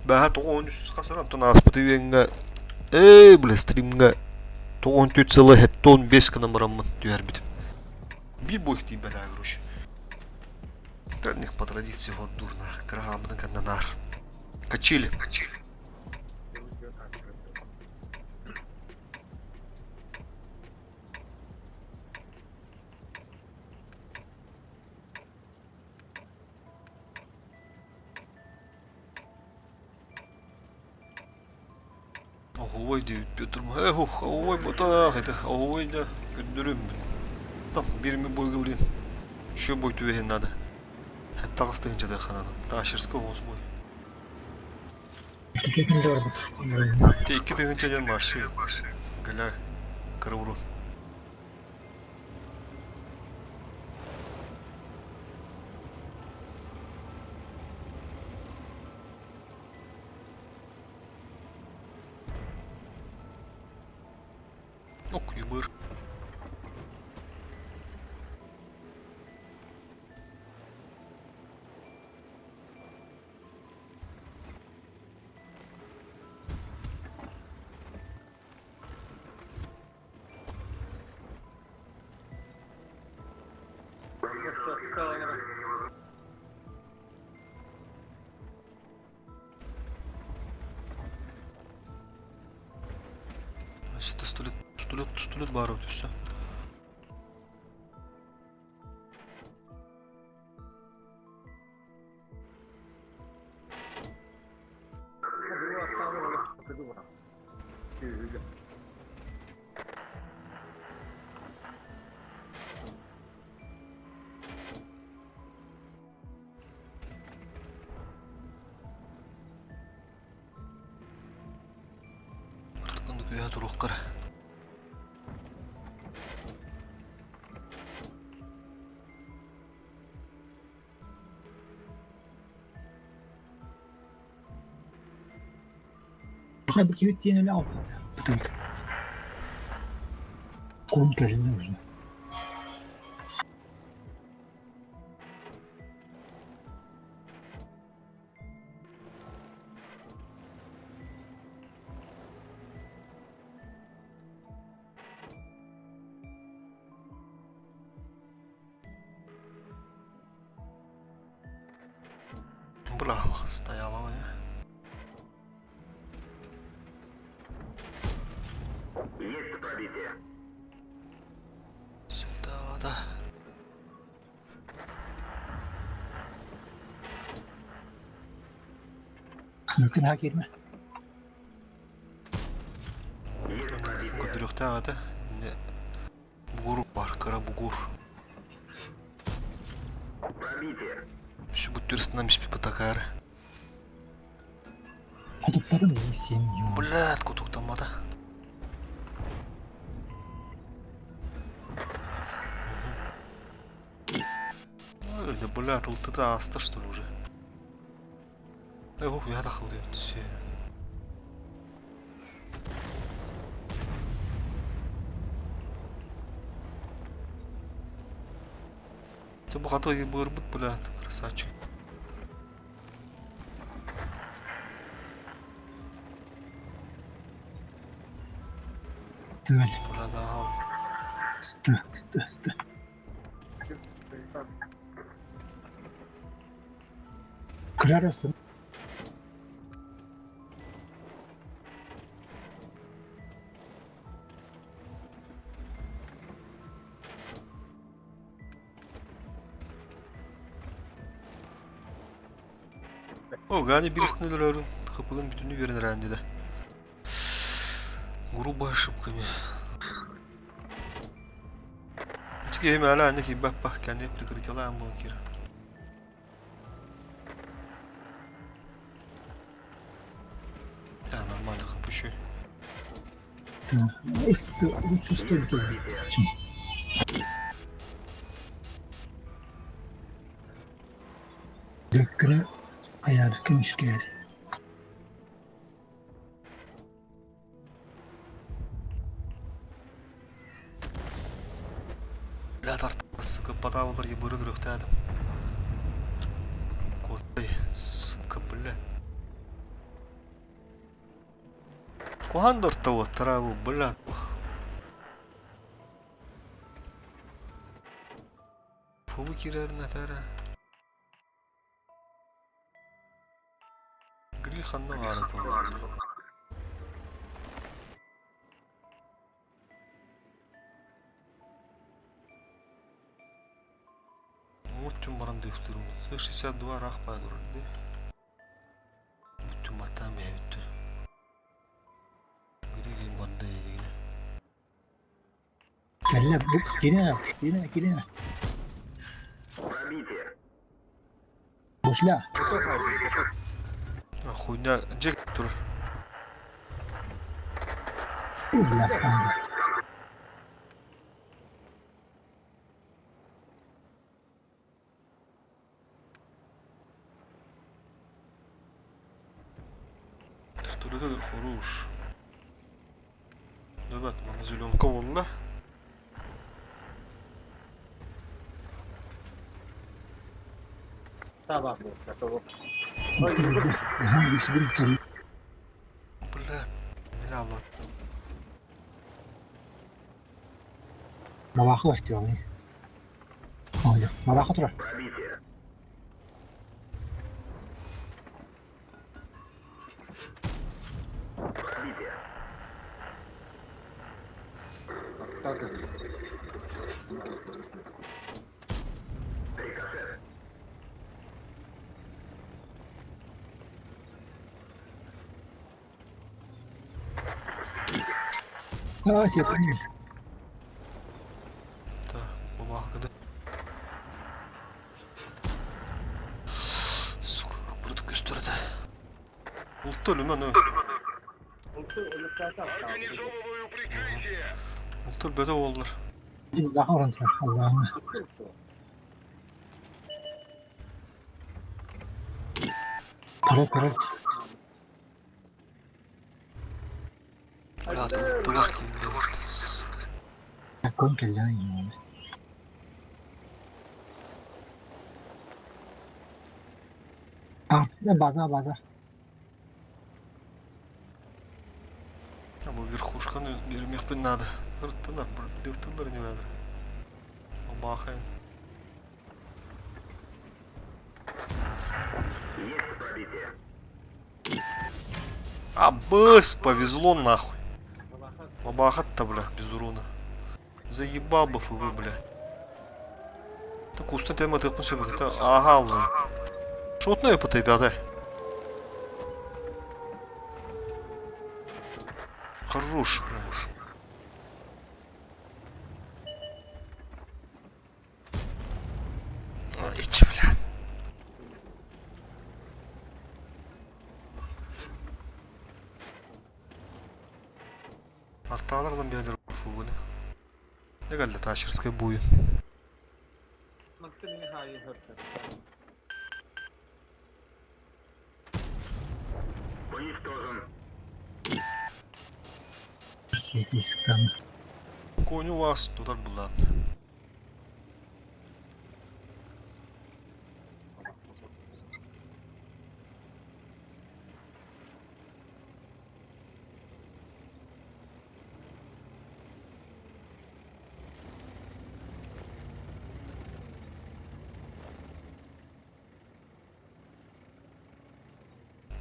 Бэҕэһээ 93 хасар, онтон ааспыт үйэҥҥэ ээ, бля, стримҥэ 94 сыла 75 гынан бараммын түһэрбитим. Биир буойк тиийбэтэ, короче. Них по традиции хордуурнаах, кыраһаабытын кэннэ Качели. Оһуобай диэбит Петр Эх, оһуобай ботаах этэ, оһуобай да көрдөрүм. Там биир эмэ бойга блин, еще бой түбэһин надо. Таҕыс тыһыынча ханана. Ташерская оҕус бой. Те икки тыһыынча диэн вообще гля кыра Ок, юбыр. Это сто лет, сто лет, сто лет баар эбит өссө. Ыртыкынды күйэ туруоххара. Хай бу кибит диэн эле алпата. Бытыгыт. Кун кэлинэ уже. Бра, стояла я. Есть пробитие. Сюда вода. Mümkün ha girme. Көдүрүөхтээх этэ. Бугур бар, кыра бугур. Пробитие. Şu bu түрсінен мишпи пытакары. Хотуппатын сен ё. Блядь, кутуктаммата. Ой, да блядь, ылтыта аста что ли уже? Эх, я так все. Ты бы хотел ебырбыт, блядь, красавчик. Тыал. Бля, да. Сты, сты, сты. Kırarasın. О, Гани birisini öldürüyorum. Kapının bütününü verin herhalde de. Грубо ошибками. Çünkü hemen hala ki bak bak kendi прикрытила блокир. Да, нормально, хапущу. Ысты, лучше стой чем. Dökkürü ayar kümüşker. Бля, тарта, сука, подавлар ебырын рөхтәдім. Коты, сука, бля. Куандыр того траву, бля. Фу кирерін әтәрі. Гриль ханның ары толы. Муттүн баран дөхтүрүм. 62 рах байдыр. Бүтүн батам бүтү. Гриль банда егine. Kelle bu girene, girene, girene. Пробитие. Boşla. Хуйня, Джек тур. Уж laftan Второй хорош. Ребят, мана зеленка болла. Tamam bu. Tamam. Бля, не алла. Мабахы бастıyor. Oldu. Мабахы тура. Пробитие. Пробитие. Рикошет. Aa, şey yapayım. Так, бабахы Сука, как burada gösterdi. Ultu ölüm lan. Организовываю прикрытие. Ultu böde oldular. Daha orantılar. Allah'ım. Para para. Быраатылыттылар киирдилэр. Кон кэллэҕин иһиэҕэ. Артына база база. А бу верхушканы бермехпин надо. Ырыттылар, бырдыктылар не надо. Бахаем. Есть пробитие. А быс, повезло нахуй. Бабахат-то, бля, без урона. Заебал бы ФВ, бля. Так устан тема тыкпын сөбөт. Ага, алла. Шотная по ребята. Хорош, бля. Ичи, бля. Арталар ылан биэрдэр ФВ-ны. Дьэ Ташерскай буйун. Мантан мин хаайы хөртө. Уничтожен. Светлый Коню вас тутар буллаан.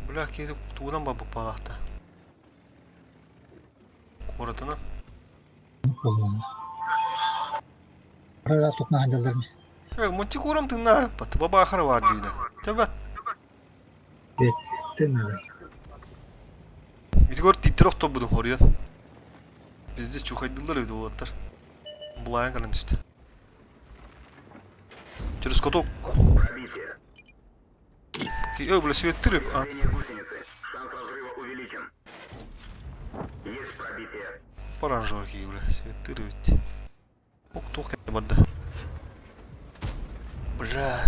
Бля, киһи тугунан барбыт буолаахта. Куоратынан. Арада тутна хандалларын. Э, мантикорам тыыннаах бабаахара баар диибинэ. Төбөт. Тыннары. Итигор тииттэр охторбутун хоруйан. Везде чухайдыллар эбит уолаттар. Булаайан кэлэн түстэ. Через каток. Пробитие. Ой, бля, светтыр. А, Повреждение гусеницы. Шанс разрыва увеличен. Есть пробитие. оранжевый кии, бля, светтыр ведь. Ок, туох кэлэ барда. Бля.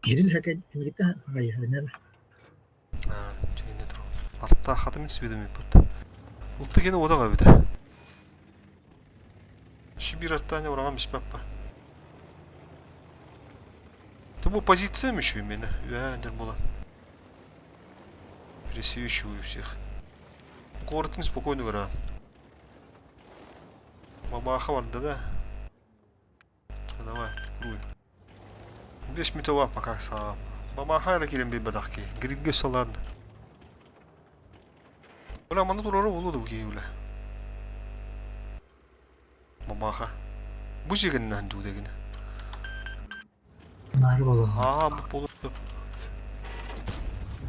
Гидин хэкэ тинрикта хайхарнар. А, чейне тур. Артта хатым сибедим бут. Улты кene одаға бит. Шибир артта ураган биспаппа. Ты бу позициям еще именно. Үәдер була. Пересвечиваю всех. Город спокойно говоря. Бабаха барда да. Давай, круй. 5 метова пока саа. Бабаха эрэ киирэн биэрбэтэх киһи. Грилгэ салаан. Бля, манна турара буолуо да бу киһи бля. Бабаха. Бу дьиэгиннээн дуу дэгинэ. Нары болу. Аа, бу болу.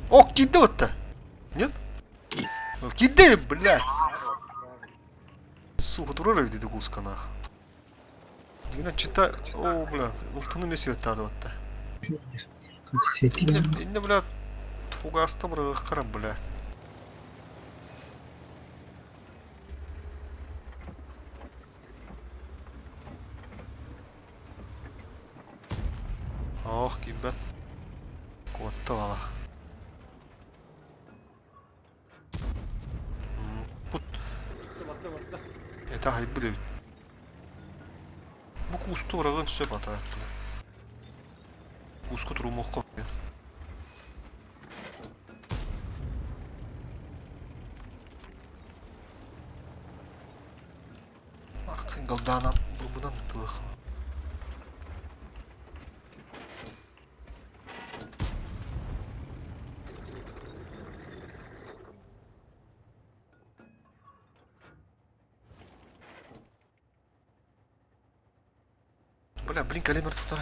О, киирдэ батта. Нет? Киирдэ, бля. Сука, турар эбит ити куусканаах. Дигинэ чита... О, бля, ылтыны меси баттаады батта. Светлый. Инне, бля, фугаста бырыгыккара, бля. Ох, киирбэт. Куотта бала. Пут. Батта батта. Это хайбыт эбит. Бу кусту бырагын сөп ата. Куску турумохко. Ах, галдана бу-бунан тылых. Бля, блин, калибр тут.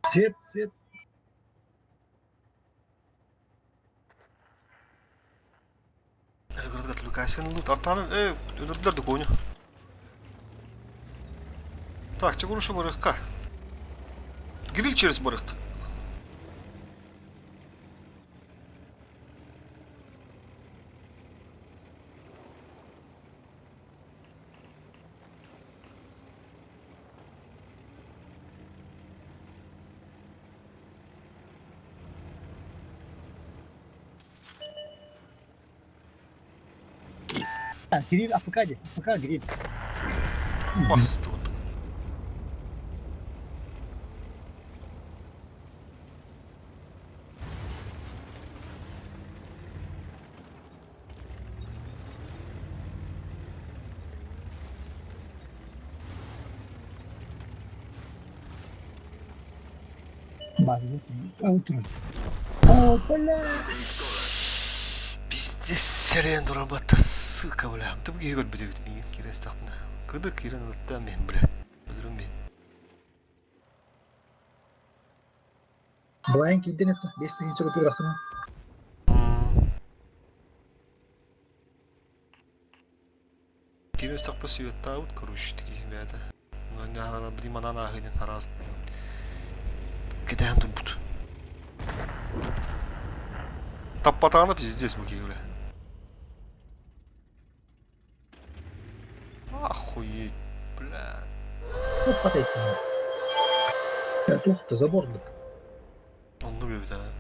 Свет, свет. Лукасен лут. Артанын, өлөрдүлэр да коню. Так, чегурушу барыкка. Гриль через барык. Кирилл АФК дии, АФК Гриль. Бастыбыт. База турар. О, бля! Пиздец, сэрэн туран батта, сука, бля. Ты киһи көрбүт эбит миигин киирэн истэхпинэ. Кыдык киирэн ылыттаан мин, бля. Өлөрүм мин. Былайын киирдин это, 5000 купюрахтана. Киирэн истэхпэ светтаабыт, короче, киһи бэйэтэ. Билим манан ааһыынан араас кэтэһэн турбут. Таппатаҕына пиздец бу киһи бля. Охуеть, бля. Таппатайтын. Туох да забор да. Оннук эбит аа.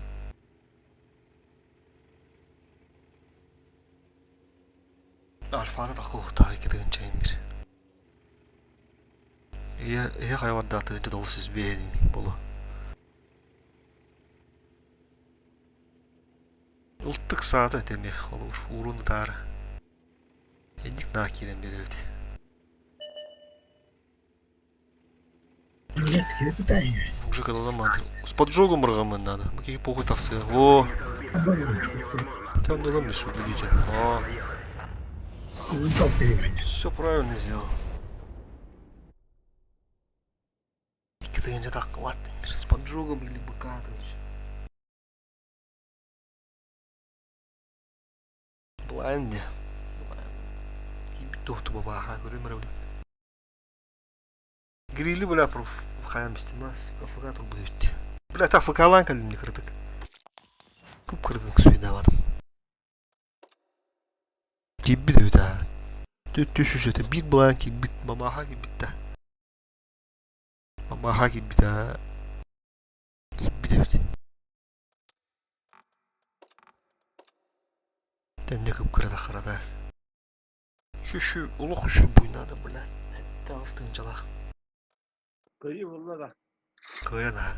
Альфата таххуохтаах икки тыһыынча бир. Ийэ ийэ хайа бардаах тыһыынча 905 буолуо. Ылтык саата этэ эмиэ холобур уурун ытаары. Инник наа киирэн биэрэбит. Уже когда С поджогом ырҕамын надо. Бу киһи похуй тахсыа. О, там дала мне убедитель. О, все правильно сделал. Икки тыһыынча таххыбат. С поджогом или быка Былаан дии. Киирбит туохту бабааха көрүм эрэ Грили бля проф хайам истимас АФК турбут эбит. Бля та АФК-лаан кэллим дии кыратык. Кып-кыратык суйдаабатым. Киирбит эбит аа. Түс этэ биир былаан киирбит мамааха киирбит да. Мамааха киирбит аа. Киирбит эбит. Тэннэ кып-кырата харата. Шү-шү олох үчүгэй буйнаада бля. Таҕыс тыынчалаах. Кыайыы буолла да. Кыайан аһа.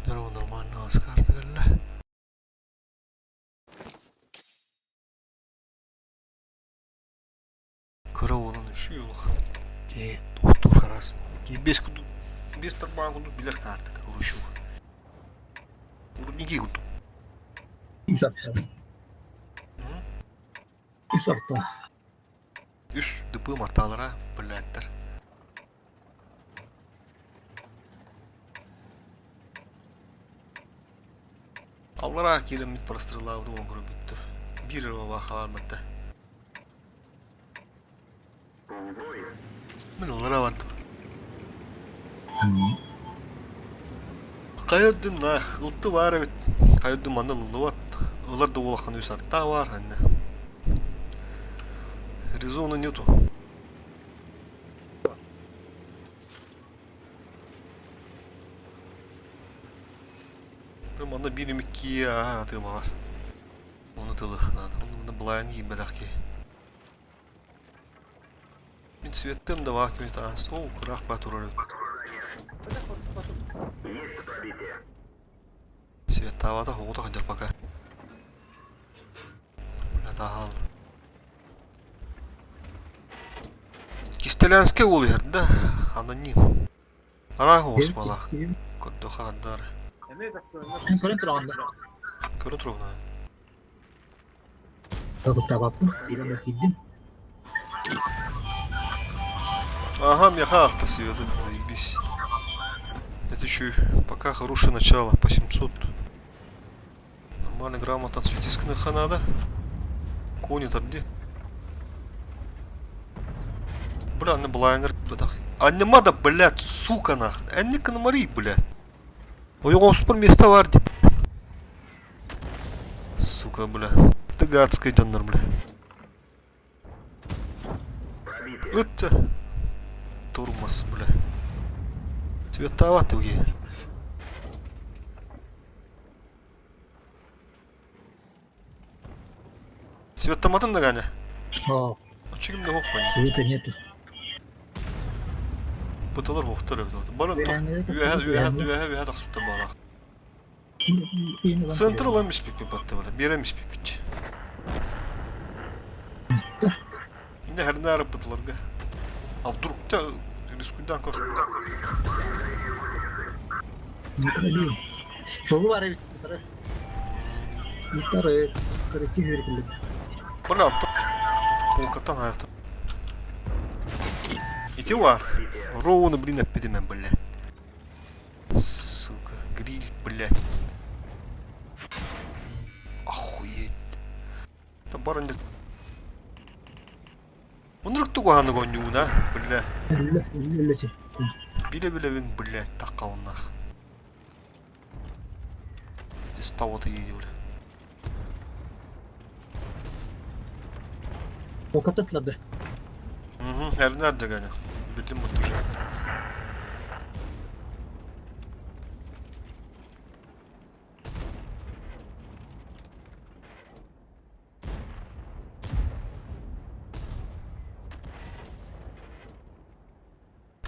Здорово, нормально, с карты кэллэ. Кыра уолан үчүгэй олох. Киһи оттуур хараас. Киһи биэс курдук, биэс тарбаҕын курдук билэр каартата уручук. Рудники курдук. Үс арта. Үс арта. Үс ДП мартаалара блядтар. Аллараа киирэммит простреллаабыт уон көрбүттү. Биир эрэ хаалбатта. Мин аллараа бардым. Хайа үрдүн наах, ылты баар эбит. Хайа үрдүн манна ылыллыбат. Ылар да уолаххын үс артаа баар анна. Резона нету. Манна биир эмит киэ аа атыымаҕар. Ону тылых надо. Онно былаан киирбэтэх киһи. Мин светтым да баа күн таҕас. Оо, кыраах баа турар эбит. Светтаабата оҕото сылдьар пока. Бля, таһаал. Кистэлэнскэй уол иһэр да, аноним. Араах оҕус буолаах. Көрдөхө хандар. Көрөн тураҕын да. Көрө туругуна. Куттаабаппын, киирэн киирдим. Ага, меха ахта света, заебись. Это еще пока хорошее начало, по 700. Нормально грамотно отсветись надо. Кони там где? Бля, не блайнер. Аннемада, блядь, сука нах. Энник на блядь. Ойоҕоспор миэстэ баар дип. Сука, бля. Ты гадская дьоннор, бля. Ыт Турмас, бля. Цветоватый уе. Цветтаматын да Ганя? О, Оччо да хоқ света нету. Быталар хоқтар эбит. Барын үөһэ үөһэ үөһэ үөһэ тахсыбыттар баалаах. Центр ылан испиппит батта бала. Биэрэн испиппит. Инде хәрнә арып бытыларга. А вдруг та рискуйдан көр. Суолу бар эбит. Утары көрөккө хүркүллүк. Бына полкатан аякта. Ити бар. Ровно, блин, эппитим блядь. Сука, гриль, блядь. Охуеть. Да барын Оннук тугу гонньууна, бля. Өллө, өллө өллө. Биле-билебин, блядь, таккауннах. Дистауаты иди, бля. Полката тлады. Угу, эрнер дегene. Билдим бу уже.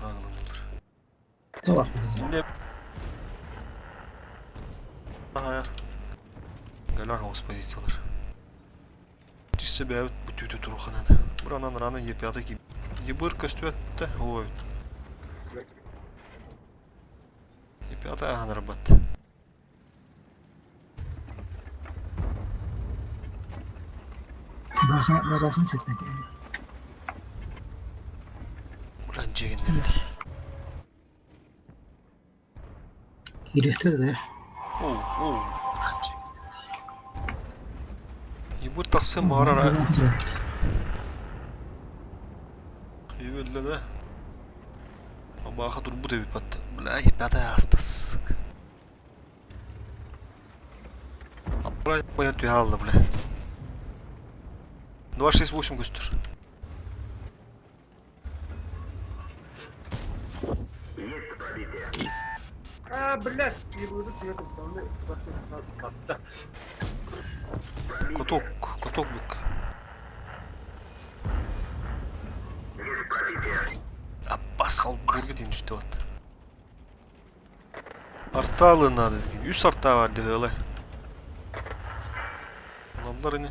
Ağlanılır. Tamam. Ne? Hayır. Gelen havuz pozitsiyalar. Түссе бәбит бу түтү туруханады. Буранан раны епяты ки. Ебыр көстүөттэ ой. Епяты ахан рабат. Бахан бахан сетте. Буран жегеннен. Кириэхтэ да. Оу, оу. Ебыр тахсы маарара. Ебелле Абаха турбут эбит бат. Бля, епяты астас. Бля, баяр түйалды, бля. 268 көстөр. Есть пробитие. А, блядь, ебуду светом, там, Каток, каток бүк. Есть пробитие. Аппасал бурга дейін үсті бат. Арталы надо деген. Үс арта бар деді ылы. Алалар не?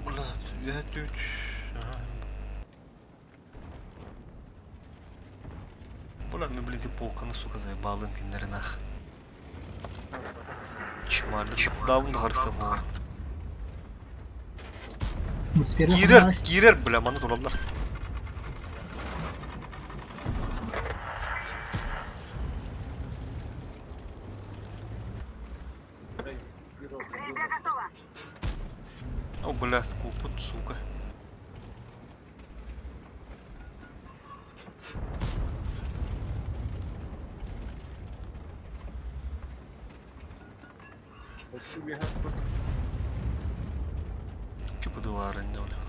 Бля, үт, үт. Бля, мен блин, полканы, сука, заебалым киндерин ах. Чмарды. Давын да харыстам оға. Кирер, кирер, бля, маны тураллар. О, блядь, купут, сука. Кипыдылар инде, бля.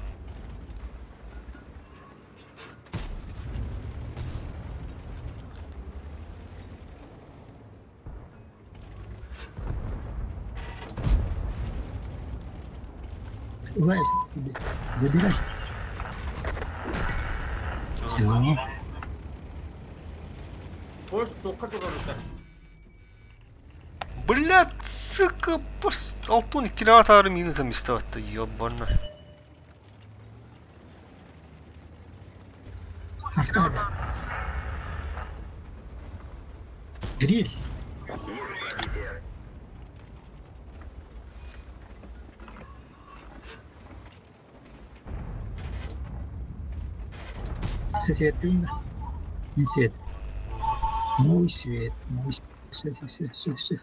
Лайв тебе. Забирай. Все. Блядь, сука, алтон киловатт мины там иставатта, ёбана. Арта. Гриль. Свет Не свет. Мой свет, мой свет, все, все, все.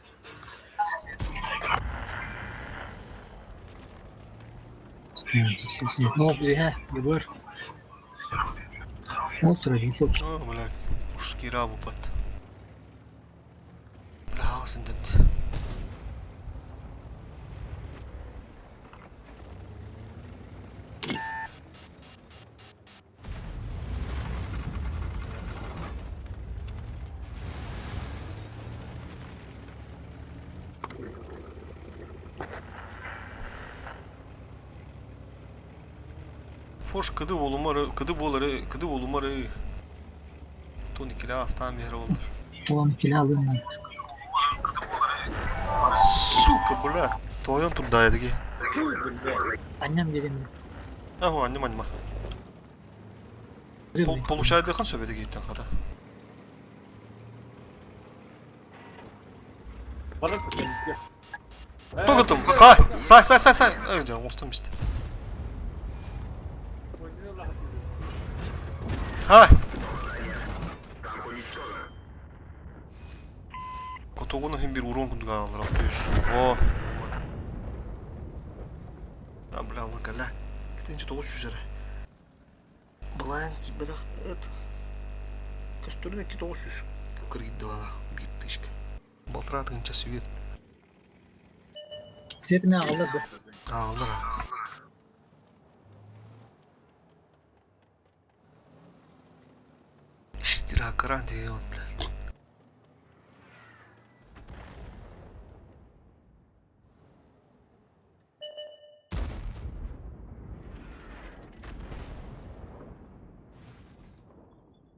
О, үөһэ, Егор. Ол турар, О, бля, уж кира бупат. Бля, хаҕыс индет. Фош кыды болумары, кыды болары, кыды болумары. Тон икилэ астаан биһэрэ буоллар. Туон килэ алыын Сука, бля. Тоойон турдаайдыги. Анньам диэри Аһу, анньым аньма. Получайдыхан сөбөдө кииттен хата. Тоготум, сай, сай, сай, сай, сай. Эй, жа, оңостон бисте. Хай. Котогуну хим бир урон курдук аалар 600. О. А, бля, лакаля. 900 эрэ. Былаан киирбэтэх ыт. Көстөрүн 2900 кыргыйдылара биир тыһыынча. Балтараа тыһыынча свет. Свет эмиэ аҕаллар дуо? Аҕаллар. Иштиракыран диэн, блядь.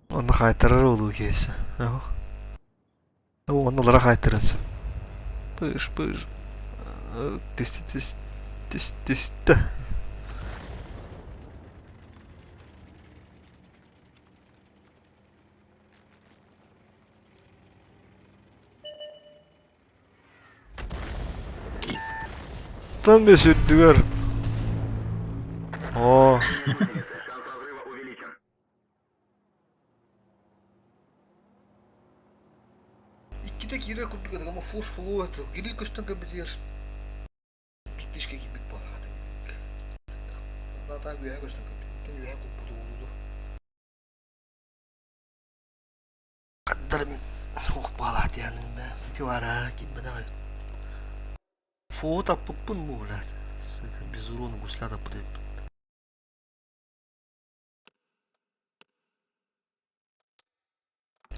Онно хаайтарар улуу киһи. Оннулара хаайтарын сөп. Пыш пыш. Түстэ түс түс түстэ. Там бес үрдүгэр. Оо. Шанс разрыва увеличен. Иккитэ киирэр курдук этэ, ама фуш флу это гриль көстөн көрбүтүгэр биирдишке киирбит буолаата Натаа үөһэ көстөн көрбүт, үөһэ куппут уолу. Хаддарым суох буолаат диэхинин бээ, ити баара киирбэтэх эбит. Фу таппыппын бу блядь, сука, без урона гусля таппыт эбиппин.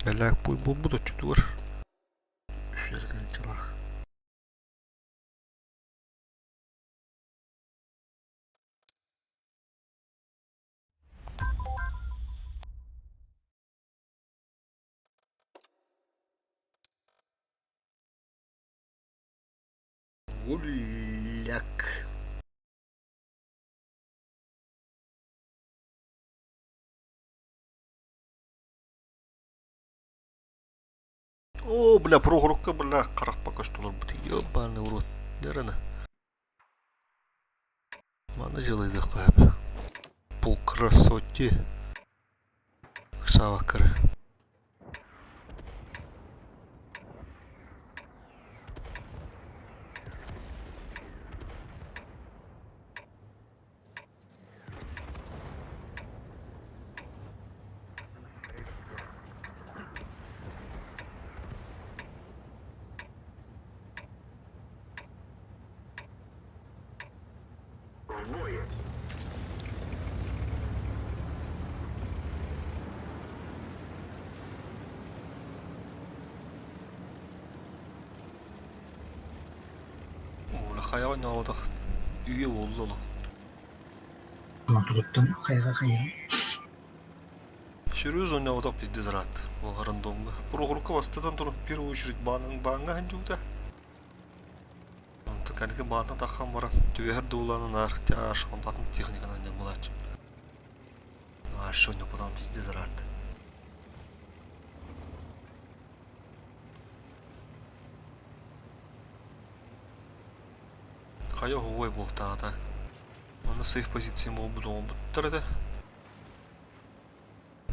Элээк буолбут оччотугар үс эргинчилээх. Гуляк. О, бля, Прохоровка, бля, харахпа көстөлөр бут. Ёбаный в рот. Дерена. Маны дьылыйдыахха сөп. По красоте. Ыксаабаккары. В бой. Хайа оонньооботох үйэ буолла олох. Туруттан хайаҕа хайаҕа. Серьезно оонньооботох пиздец рад. Ол рандомҥа. Прохорка бастатан туран в первую очередь баанын бааҥҥа сылдьыбыта. Онтон кэнники баантан таххан баран түбэһэр дуулаанын аар тяж онтон техниканан дьон булааччы. Вообще оонньоппотоҕум пиздец рад. Хайа оһуобай буолтаҕа Манна сейф позициям буолбут оҥорбуттар этэ.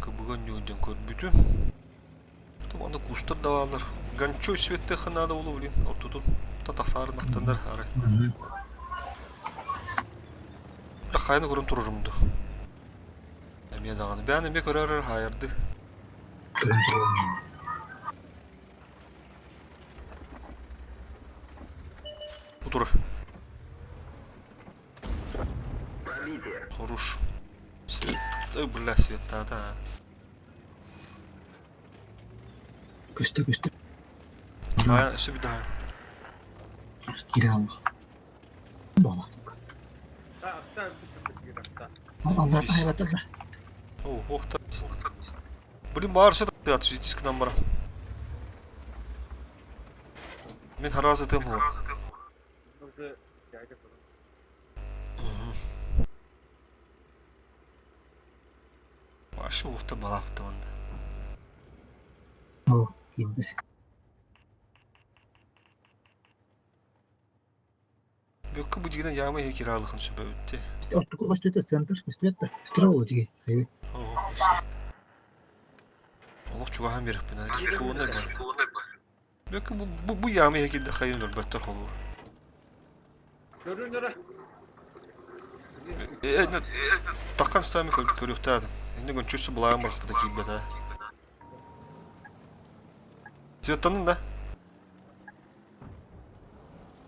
КБ-га онньуун диэн көрбүтүм. Манна кустар да бааллар. Ганчой светтэххэ наада буолуо блин, ортотун татахсаарынахтаннар арай. Хайаны көрөн турарым дуу? Эмиэ даҕаны. Бэйэн эмиэ көрөр хаайарды. Көрөн турарым. Бу турар. Хорош. Свет. Ой, бля, свет, да-да. Көстө көстө. Саайан өссө bir daha. Киирэн алла. Буолаахтык. Алларата хайбатар да. О, ох та. Блин, баар сөт дискынан барам. Мин хараас ытыам хула. Вообще ухта балаахта онда. О, киирдэ. Бүккө бу дигинен яма иһи кираалыхын сөбөбүтти. Ортоку көстүөтэ центр көстүөт да. Көстөр ол тиги. Хайы. Олох чугаһан биэрихпин. Сукуонай бар. Бүккө бу бу бу яма иһи кирдэ хайын өлбөттөр холуур. Көрүнөрө. Э, таккан стами көрүөхтаадым. Инне гончусу булаан барахпыта киирбэтэ. Цветтанын да?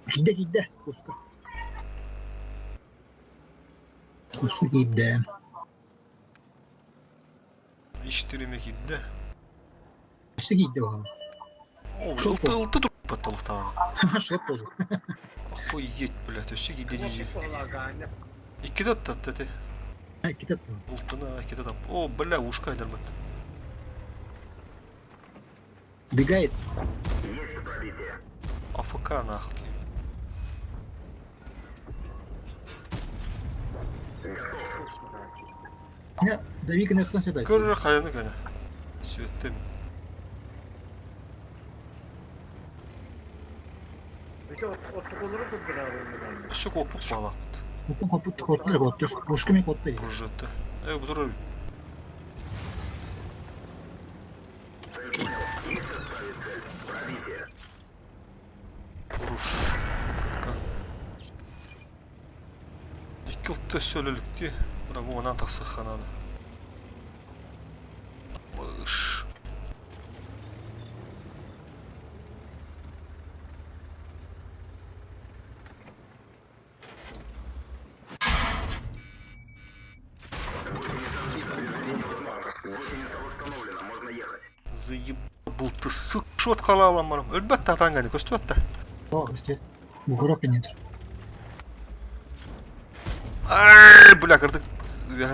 Киирдэ киирдэ. Куска. Куска киирдэ. Иш тириме киирдэ. Өссө киирдэ оһо. О, Шот ылты ылты турбат толуктаан. Шот болду. Охуеть, блядь, өссө киирдэ дии. Иккитэ аттатта эти. Иккитэ аттым. Ылтына иккитэ тап. О, бля, ушка айдарбат. Бегает. АФК нахуй. Я давик на хсан себя. Көрөр хайаны көнө. Сүөттем. Өссө куоппут баалааппыт. Коппут коппут коттур коттур. Ушка мен коттур. Прожетты. Э, бу турар. Уруш. Кытка. Икки ылтты өссө өлөлүктүү. Мына бу онан тахсых ханааны. Быш. Заебал ты, сука. Шот халалам барам. Өлбөт та атаан гани көстүбөт да. О, көстүөт. Бугурок нет. Ай, бля, кырдык.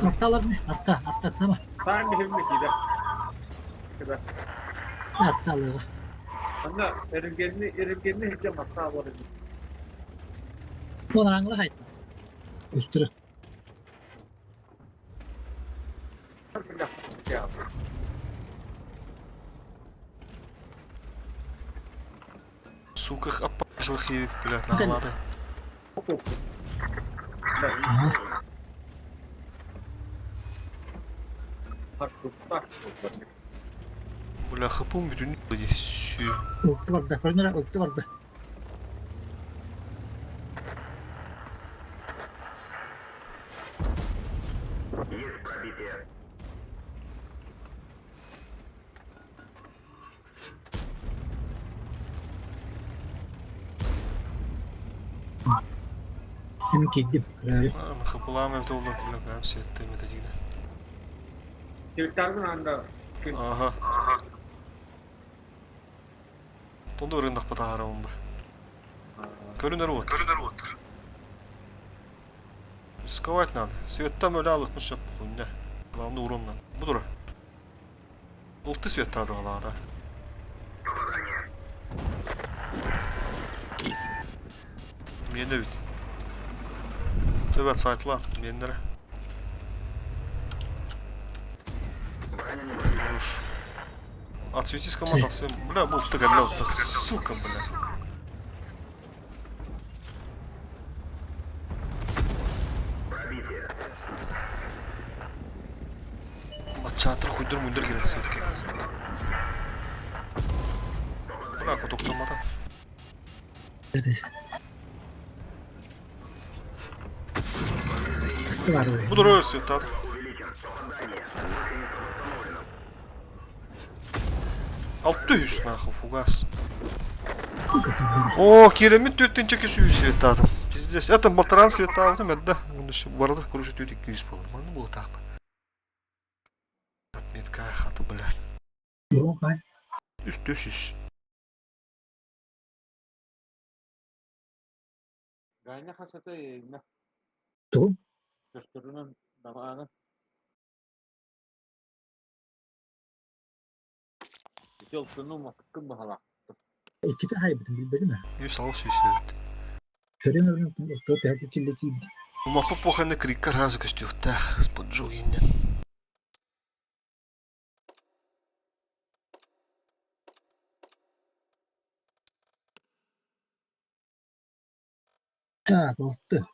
Арталар не? Арта, арта сама. Арталар. Онор аңла хайта. Үстүрү. Сука, аппажыл хевик, блядь, наалады. Ага. Бля, хапум бүтүн сүү. Ылты барда. Көрүнөр ылты барда. Есть пробитие. Эми киирдим. Көрөөрү. Хапылаам эбит олар, бля, бэм сетте эмете дигине. Аха. Тонду ырындах батаарабын бар. Көрүнөр вот. Рисковать надо. Светтан өлө алыхпын сөп хуйня. Главное уроннан. Бу дура. Ылты светтады алаада. Мені бит. Төбәт сайтла, мендері. Хорош. Отсветись команда, бля, был ты бля, сука, бля. Матчатыр хуйдур муйдур келет сетке. Бля, котоктамата. Эдес. Бар Бу турар светтаат. 600 нахуй фугас. О, киирэммит түөртүнчэ сүүс светтаатым. Пиздец. Это балтаран светтаабытым эрдэ. Барыта короче түөрт икки үс буолла. Манна буолутаахпын. Отметка хаты блядь. Үс үс. Ганя хасата иһиннэ. Тугу? Көстөрүнэн даҕаны. Ити алтыны умаппыккын баһалаах. Иккитэ хайбытын билбэтим ээ. Үс алыс үс эбит. Көрөн өрөн ылтыы төһө киллэ киирбит. Умаппыт поханы крикка сразу көстүөхтээх. Поджогиннен. Так, алты.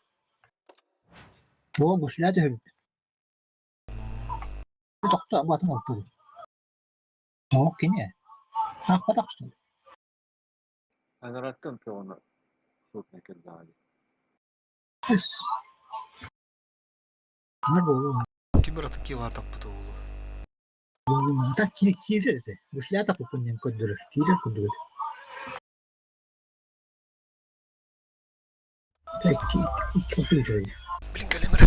Буо гусля түһэбит. Тохто батын алты. Оо, кини. Аахпатах что ли? Анараттан көҕүнэ суутна кэллэҕэ дии. Эс. Бар буолуо. Ким ыратын киэп аатаппыта буолуо. Буолуо. Так киирэр этэ. Гусля таппыппын диэн көрдөрөр. Киирэр курдук этэ. Так, икки алты үчүгэй. Блин, кэлимэр.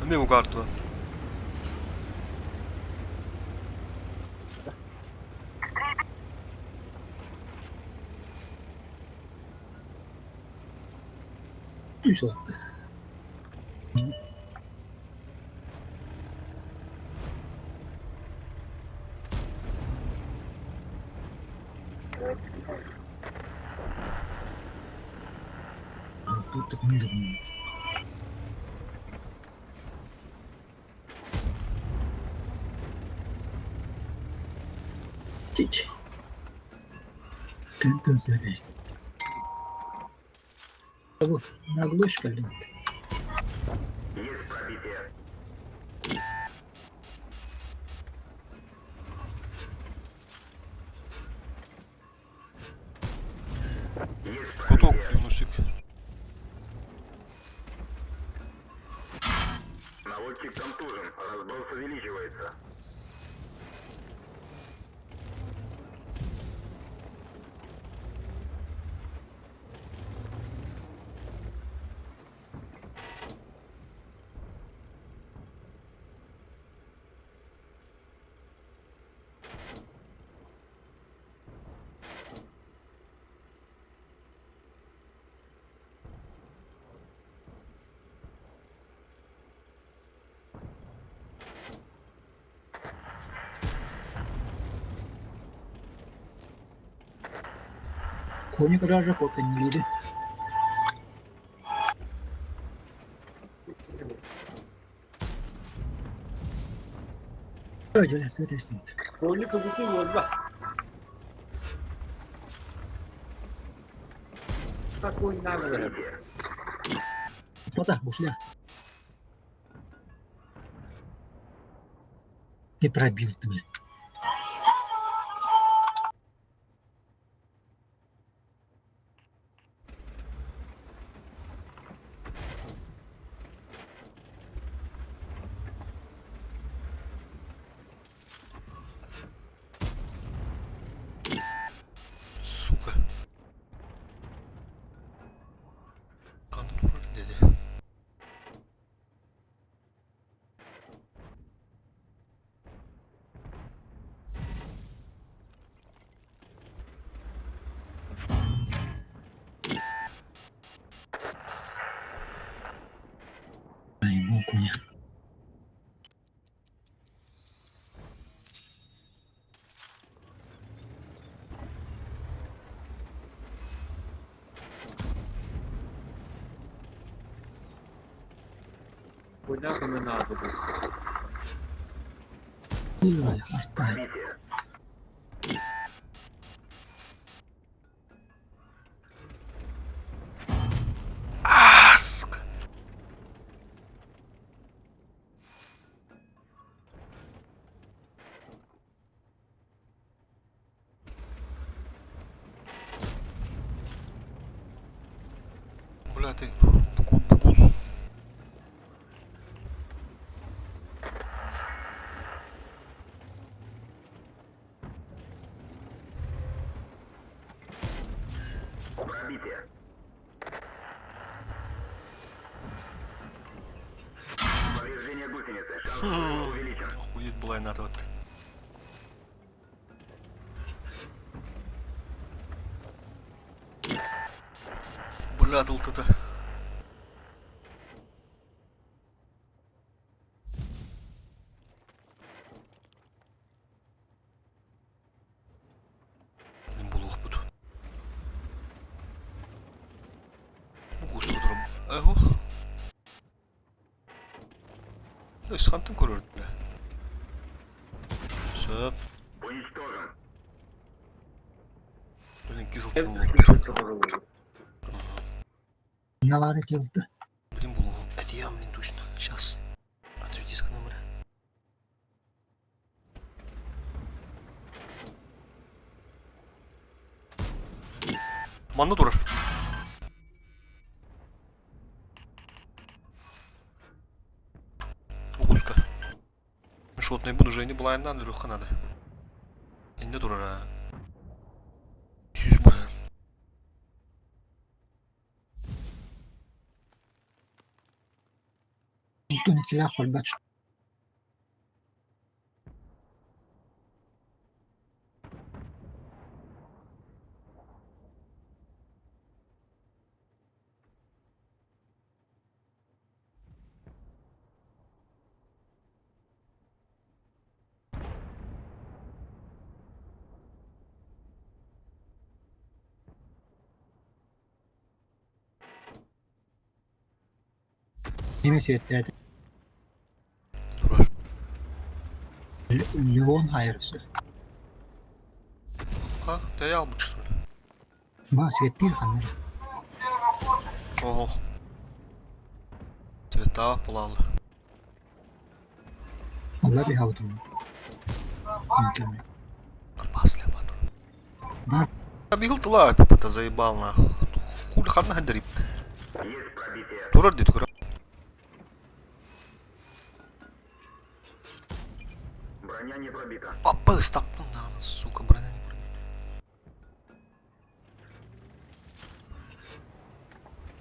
Эмиэ угаартуа. Үс алты. Алты күн. Тич. Күнтэн сөйлөстү. Бу наглушка линт. Есть пробитие. Есть Куток пробитие. Юнусик. Наводчик контужен. Разброс увеличивается. Кони гаража копенлиди. Öyle söylesin. Коли кыбытыы буолла. Такой наглый. Пота, бушля. Не пробил ты, блядь. Сука. Контроль dedi. Буолкуня. Понятно, не надо будет. Оставь. А, сука. Бля, ты бугул, бугул. Пробитие. Повреждение гусеницы. Шанс разрыва увеличен. Охуеть была надо вот. Бля, дыл это. Блин, булух буду. Бугус турар. Эх. Өс хантан көрөр бля. Сөп. Уничтожен. Блин, кизыл. Навары келді. Блин, булух. Это я, блин, точно. Сейчас. Отведись к номеру. Манна турар. Бугуска. Шотный буду же не была надо, Леха надо. Инде турар а. Сүз бар. Алтын икилээх көрбөт. Немесе эттээтэ. Турар. Леон хайырсы. Ха, ты я албыт что ли? Ба светтиир ханнара. Ого. Цвета пулалы. Алла биһабытым. Арбас ля банур. Бар. Бигыл тыла, пипата заебал нахуй. Хули ханна хандари. Есть пробитие. Турар дейт көрө. Броня не пробита. Папы, таптым на, сука, броня не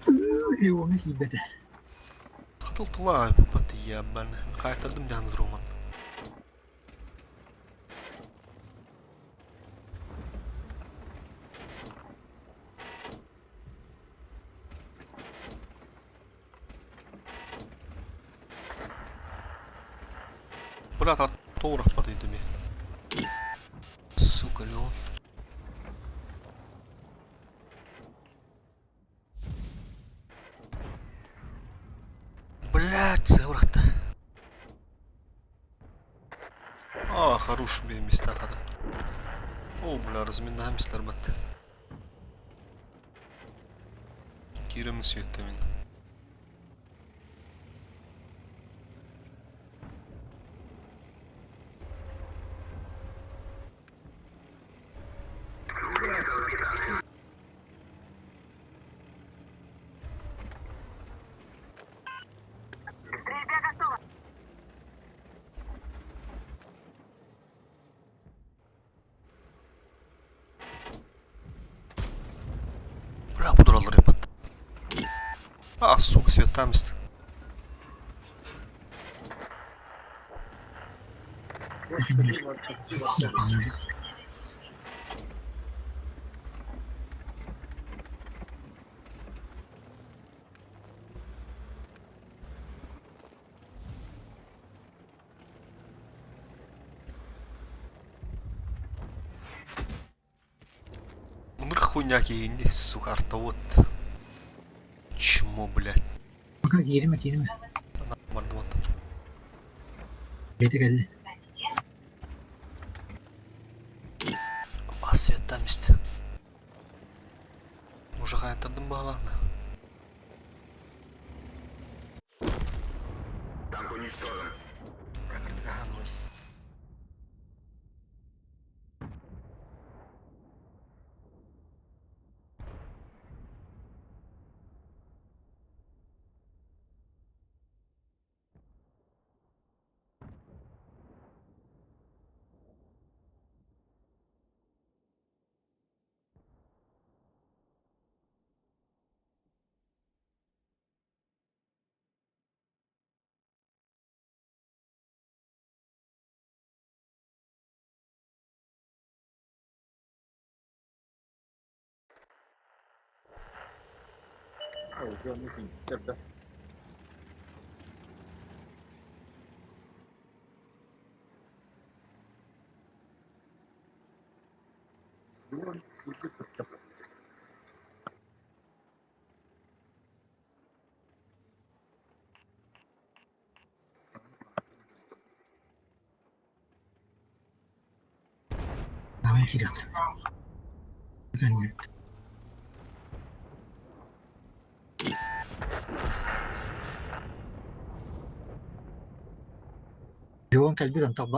пробита. Леону киирбэтэ. Хатыл тыла, пипата ебан. Кайтардым дяны дроман. Бля, та тоурах падает ми. Сука, Леон. Блять, цеврахта. А, хорош бе места хада. О, бля, разминаем сларбат. Кирим светамин. Бля, буду репат. А, сука, светамист. хуйня киһини, сука, артовод. Чмо, блядь. Пока кииримэ кииримэ. Бардым Бэйэтэ кэллэ. Светтан мисте. Уже хайаттардым баҕалаана. Танк уничтожен. Ааҕан киириэхтэрэ. Леон кэлбит антах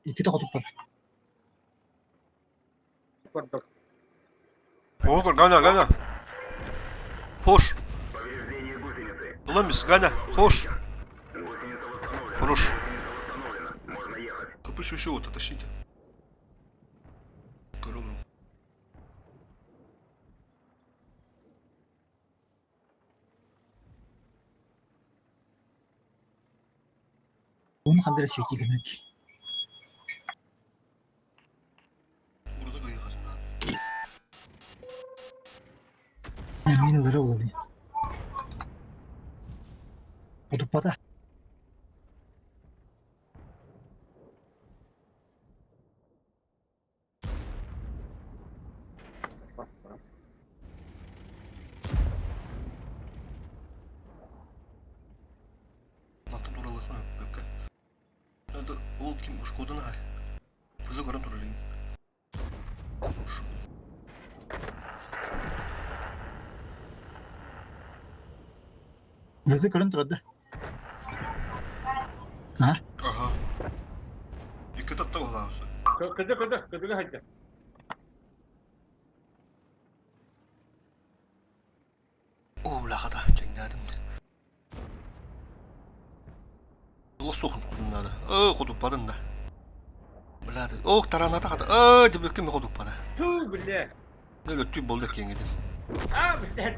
иккитэ хотуппар. О, Ганя, Ганя. Хош. Повреждение гусеницы. Ломис, Ганя, хош. Гусеница восстановлена. Хорош. Гусеница восстановлена. Можно ехать. Копыш еще вот отащите. Корову. Уну хандыра свети гынан. Burada кыйыхатын Мин ылара буолуо. Хотуппата. Мантан туралыхын өппөккө. Это ол ким ушкодун ай. Кызы көрөн турар Хорош. Вызы көрөн турар да. А? Ага. Икки татта буолаҕасы. Кыды кыды кыдыга хайда. Оо, бляхата, чэҥнээтим. Туох суохун надо. Оо, хотуппатын да. Бля, ох, тараната хата. Оо, дебекке ми хотуппата. Туу бля. Нөл өттүй болды кеңеден. А бля.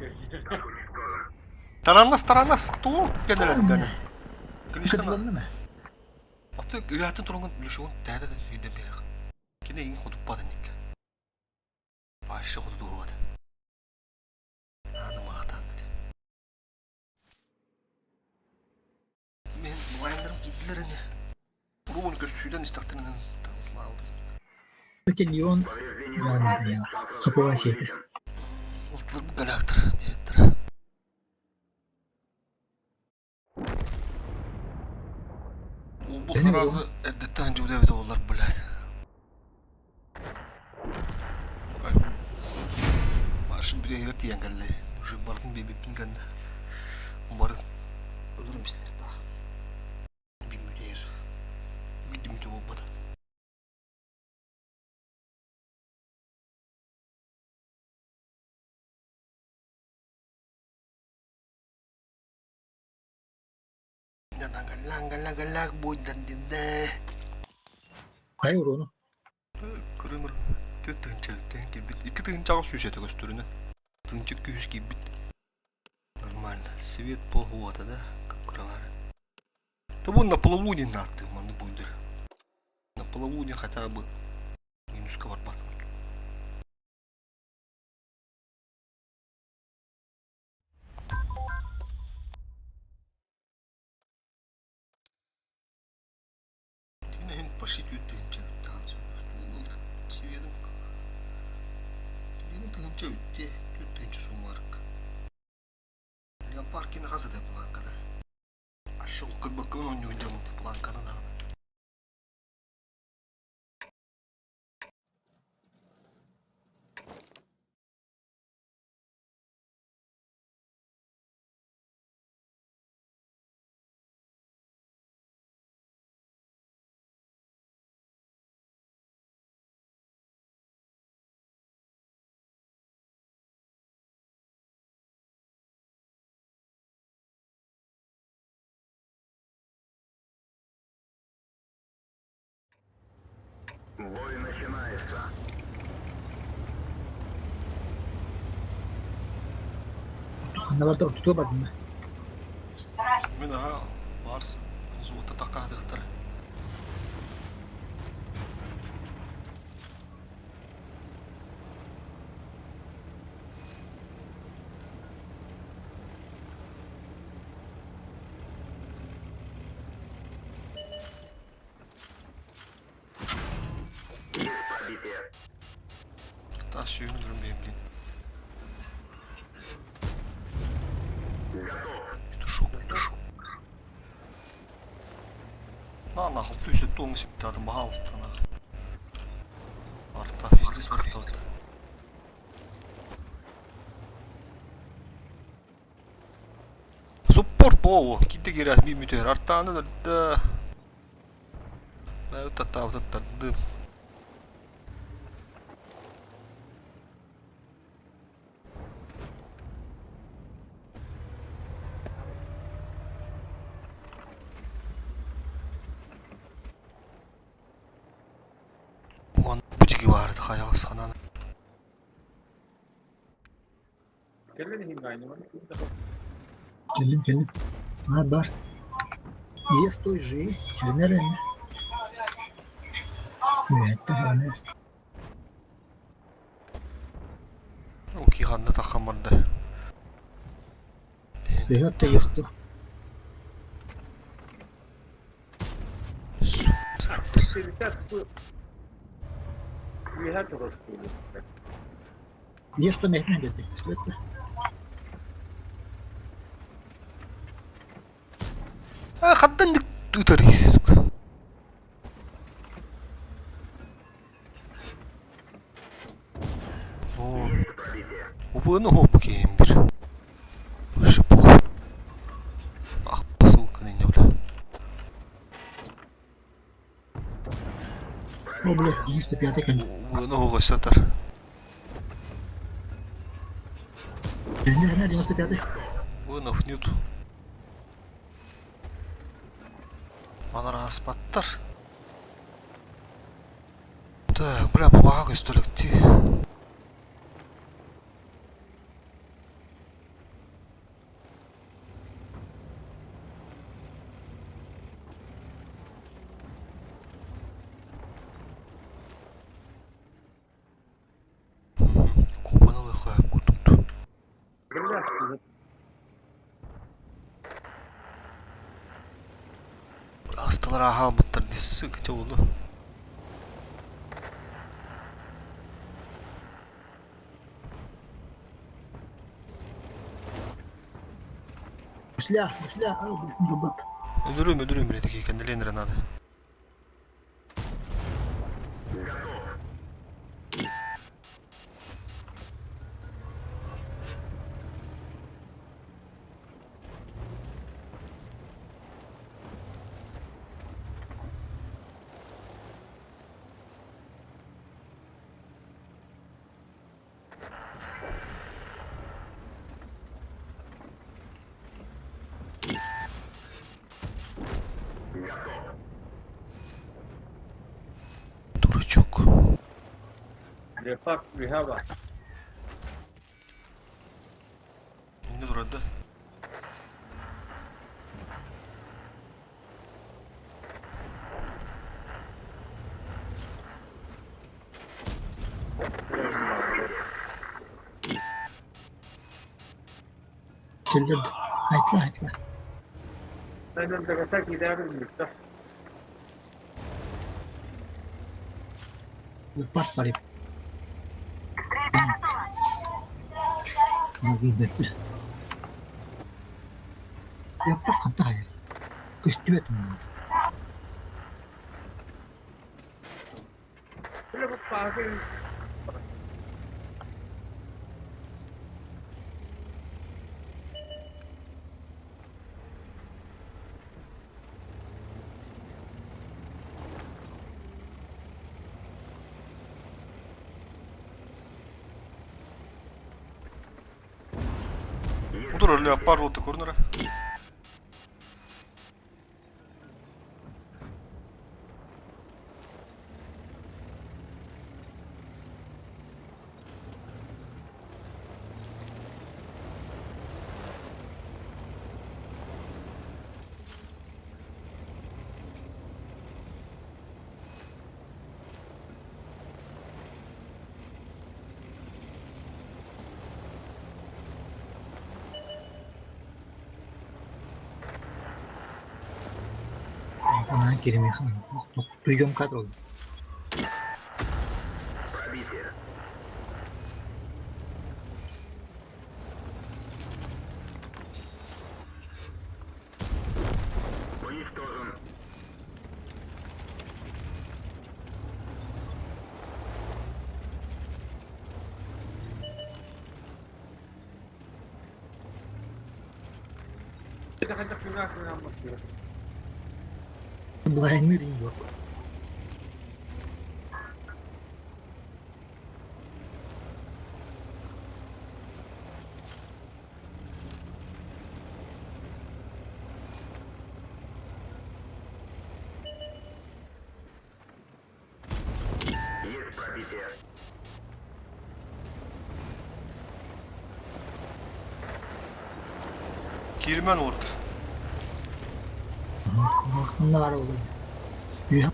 Тараннас, тараннас, туох кенеледин гана. Клишкана. Кыдыланна ма? Аты үйәтін тұрған үлешуін тәді де үйде бәйі. Кене ең хотуппатын икке. Башы хоту болады. Аны мақтан кіде. Мен бұлайындарым киділеріне. Руын көз сүйден истақтырынан танытылауды. Өтен Леон Повреждение Да, гусеницы. да. Шанс разрыва Хапуга сиэтэ. увеличен. Ултылар бұл галактыр. Меттір. Бұл сразу әдеттен жудебеді олар, блядь. Маршын бір егер тиен кәлі. Уже бардың бебеппін кәнді. Барын өлірім істер тақ. Bir müdür. Bir müdür olmadı. Галак бойдан динде. Хайа уруну. Кырымыр тыынча кирбит. Икки тыынчаҕа сүүсэтэ көстөрүнэ. Тыынча күүс киирбит. Нормально. Свет полгода, да? Кап-кыра Да вон на половине нахты, манны буйдыр. На половине хотя бы минуска барбат. Тинэһин почти тыынча. Сибиэдим Биэдим тыһыынча үттэ, 4 тыһыынча суммарык. Леопард кини хас этэй планкада? Ашы ол көрбөккөбүн оонньуур дьон планканы даҕаны. Бой начинается. Ханна барда ортотуга бардым. Мин аха Барс золото такаадыктар. Пробитие. Тас сүүһүн өлөрүм бэйэм билин. Готов. Петушок, петушок. На, на, халтуйся, тоңы септадым, пожалуйста, на. Арта, пиздец, барахталды. Суппорт буолуо, киирдэ киирээт биир мүтүөр артааны да таттаабытаттардым. Уон бу баарыды хайаҕас ханан. Кэллин иһин гаайныман. Кэллим, кэллим. Баар, баар. Есть той жизнь, Венера. Это Венера. Окей, ханна таххан барда. Сыһыат да есть то. Үөһэ турар. Есть то мехмед это. Это. А, хандан тутар, сука. О, увы, хопки имбир. Шипух. Ах, сука, не бля. О, бля, 95 конец. Увы, ну, сатар. Венера, 95 Вынов нет. Манара аспаттар. Так, бля, бабаға көстөлөкти. Кубаны лыхайып кутукту. Асталар аха буттар диссы кете oldu. Мушля, мушля, ай, бля, долбап. Өлөрүм, өлөрүм биле тики кенделенер надо. Дурачок. Леопард үөһэ бар. Не дурак, да? Келлерdi. Айтла, айтла. Aynen de gider bilmiyorsa. Лепард баар Билбэппин. Леопард хантан хайар? Көстүбэт онно. Утур леопард уоту көрүнэрэ. Анаан киримиэхэ прием кадр Пробитие. Уничтожен. Былайынныыр Нью-Йорк. Есть пробитие. Киирмэн уот. Манна баар буолуо. Үөһэ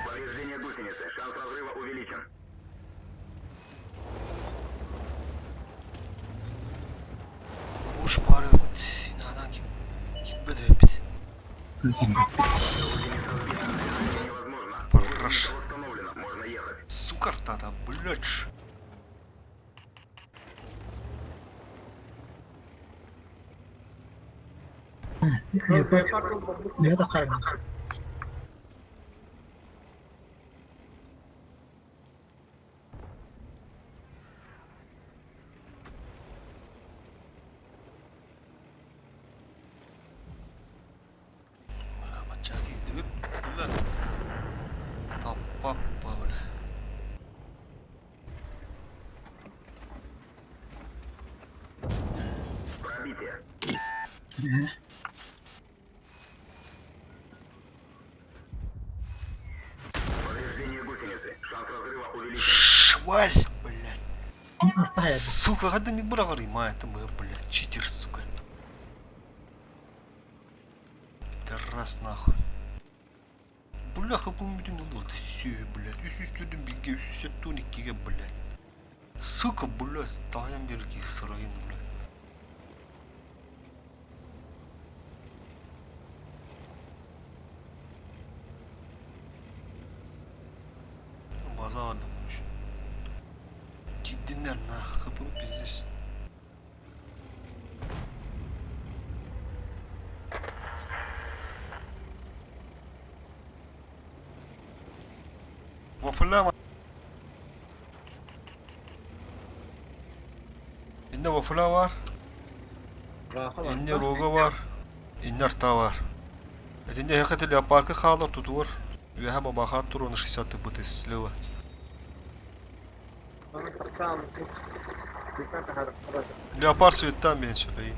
Повреждение гусеницы. Шанс разрыва увеличен. Уж баар эбит. Наанан киирбэт эбиппит. Невозможно. Параш. Восстановлено. Можно ехать. Сука ртата, блядь. Леопард үөһэ таххарына. Бачча киирдибит. Бля. Таппаппа, бля. Пробитие. Повреждение гусеницы. Шанс разрыва увеличен. Шваль, блядь. Арта Сука, когда не брагарый, мать моя, блядь, читер, сука. Пидорас нахуй. Бля, хапым бүтүн ыллат, все, блядь, үс үстүдүн бигге, үс үс сеттун иккиге, блядь. Сука, блядь, тайан берги сырайын, блядь. База vardı bunun için. Gittinler nah, kapı пиздец. Вафля Инne вафля var, инne рога var, инne арта var. Этинде хекете леопарка хаалар тутуар. Үөһэ бабахаат туруона 60 тыппыты слева. Леопард цветтан мен сөпейін.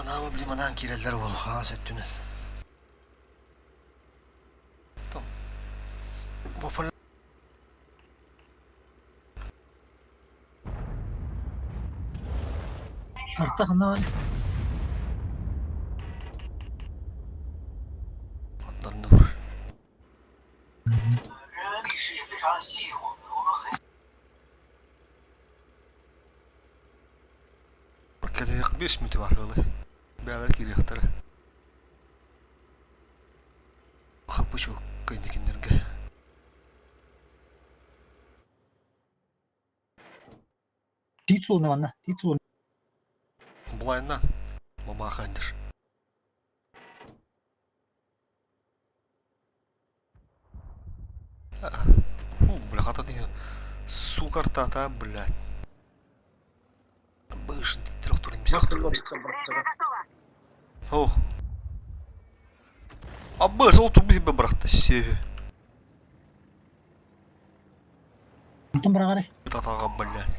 Анаамы блиманан киреллер бол хаас өттүнэн. Там. Вафля Арта ханна баар. Кэлиэх 5 мүнүүтэ баар ыалы. Бэйэлэрэ киириэхтэрэ. Хаппычок кэнникиннэргэ. Тиит суолуна манна, тиит суолуна. Булайынан мамаахандыр. Фу, бля, хата ты сука ртата, блядь. Бышын трех Ох. Аббас, ол турбу хибе бырахта сеһи. Онтон быраҕарай. Татаға, блядь.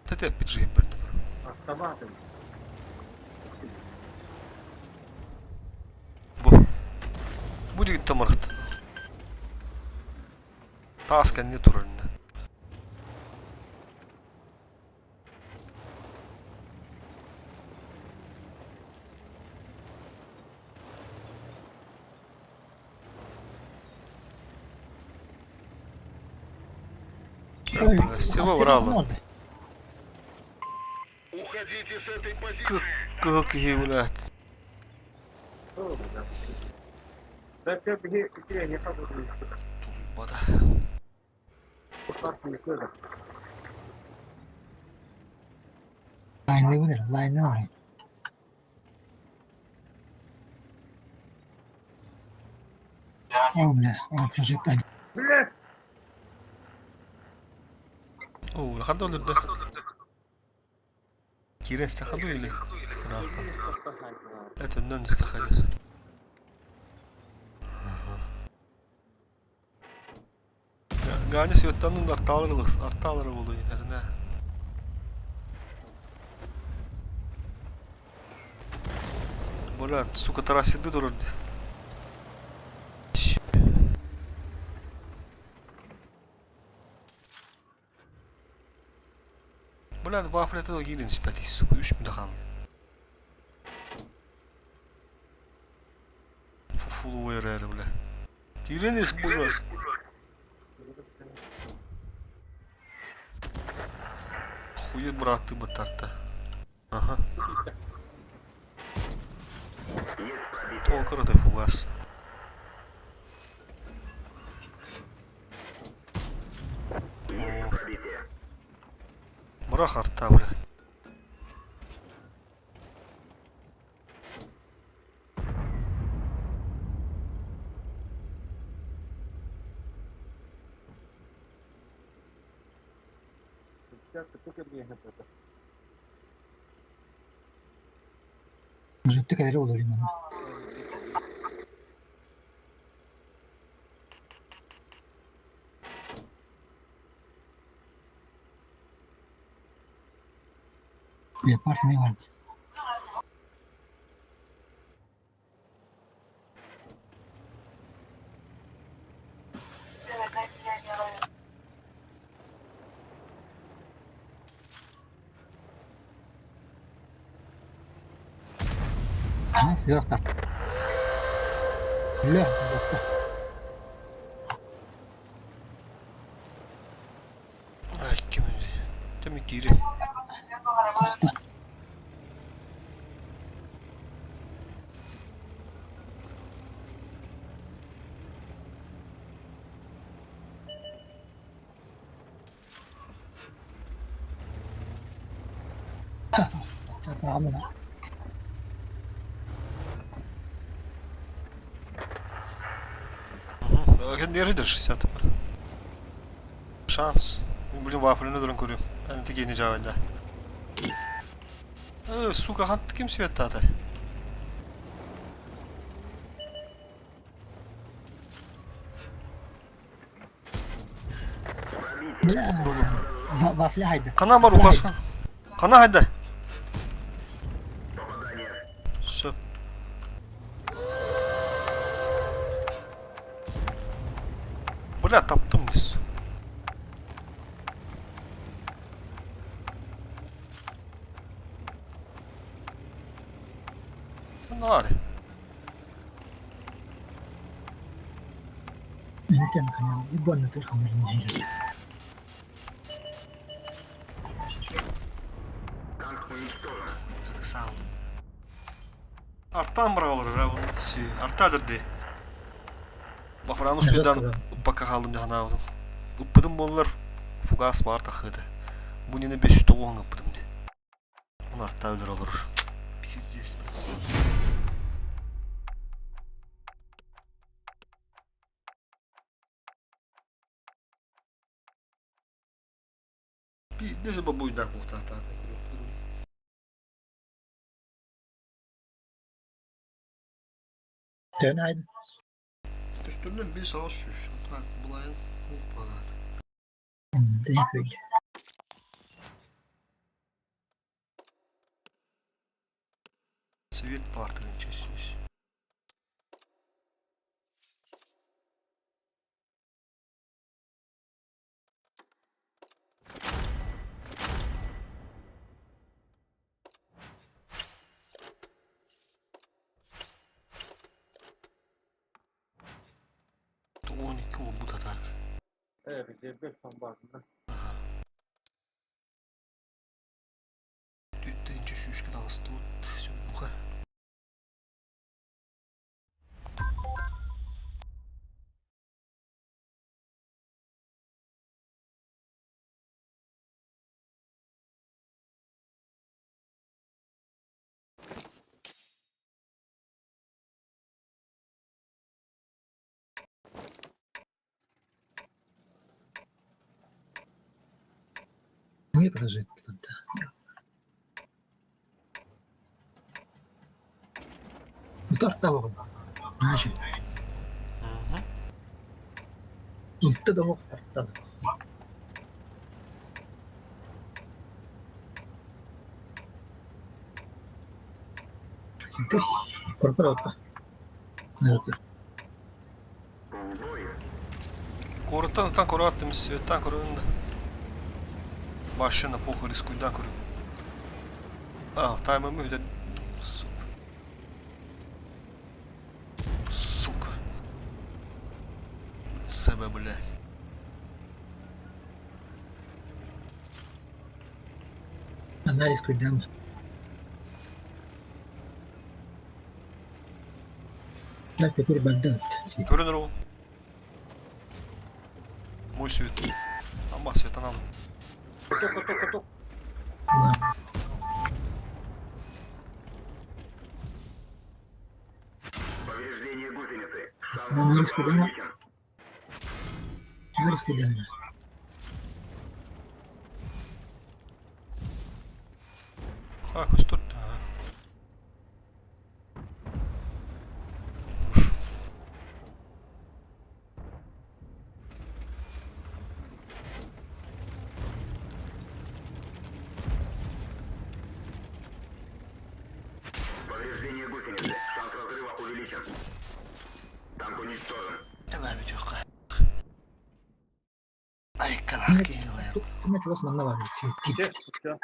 Тете пиджи бирне тур. Автоматом. Бу. Бу дигит тамырахта. Таас кэнни турар инне. Стева брала. Уходите с этой позиции. Кыһыл киһи блядь. Тулуйбата. Лайнныыбын эрэ, лайнныы О, бля, о, прожектор. Блядь! Оо, улахан да өлөрдө. Киирэн истэххэ дуу или ыраахтан? Этөннөн истэххэ дии. Ганя светтанын артаалары артаалары буолуо эрэнэ. Бля, сука, трассерды турар дии. Бля, вафлята да киирэн испэт, сука, үс мүнүүтэ хаалла. Фуфлу эрээри, бля. Киирэн ис, бля. Хуй бырааттыы баттарта. Аха. Тоҕо кыратай фугас. О. Бырах арта, бля. Мужиктык эрэ олорор манна. Леопард эмиэ баар дии. Аа, сыахта. Үлэ, буолла. Ай, ким Ким киирэн. Баҕамына. Кэнниэридэр 60 Шанс. Блин, вафлины дуран көрүм. Антигени жаҕайда. Сука, ханты ким светтаата? Вафля хайда. Хана бар укасын. Хана хайда. Сөп. Бля, таптым дис. Нари. Интен ханан буонна тыл хамарын иһэр. Танк уничтожен. Ыксаал. Артан быраҕалар арта дырды. Бафран успедан уппакка хаалдым дии санаабытым. Ыппытым буоллар фугас баар тахыыта. Бу иннинэ 509 ыппытым дии. Оны арта өлөр олорор. Пиздец. Биирдэ же бабуйдаах буохтаатаата көрүөхпүн. Тön айды. Үстүнэн bir savaş сүүс. Так, булайын уппанаат. Тен Свет баартыгын чөсүүс. 12 буолбута так. Evet, 5 son var. Түттэнчи сүүскэ таҕыстыбыт сүбуха. Не прожить там. Тарта Значит, Илтте да тарта. Корпората. В бой. Куораттан ытан көрөөттүм, светтан көрөбүн да. Машина похуй рискуйдан көрөбүн. А, таймым үһү Сука. Сука. Себе, бля. Анализ куйдам. Дальше курбандат. Көрөнөр ол. Мой свет. Ама светанан. Каток, каток, каток. Повреждение гусеницы. Шанс Ну, разрыва скуда? увеличен. Анализ куйдам. А, көстөр. Ага. Уж. Повреждение гусеницы. Шанс разрыва увеличен. Танк уничтожен. Давай, бүтүөххэ. Ай, карах киһи Ким чугас манна бар. Светти. Все, все.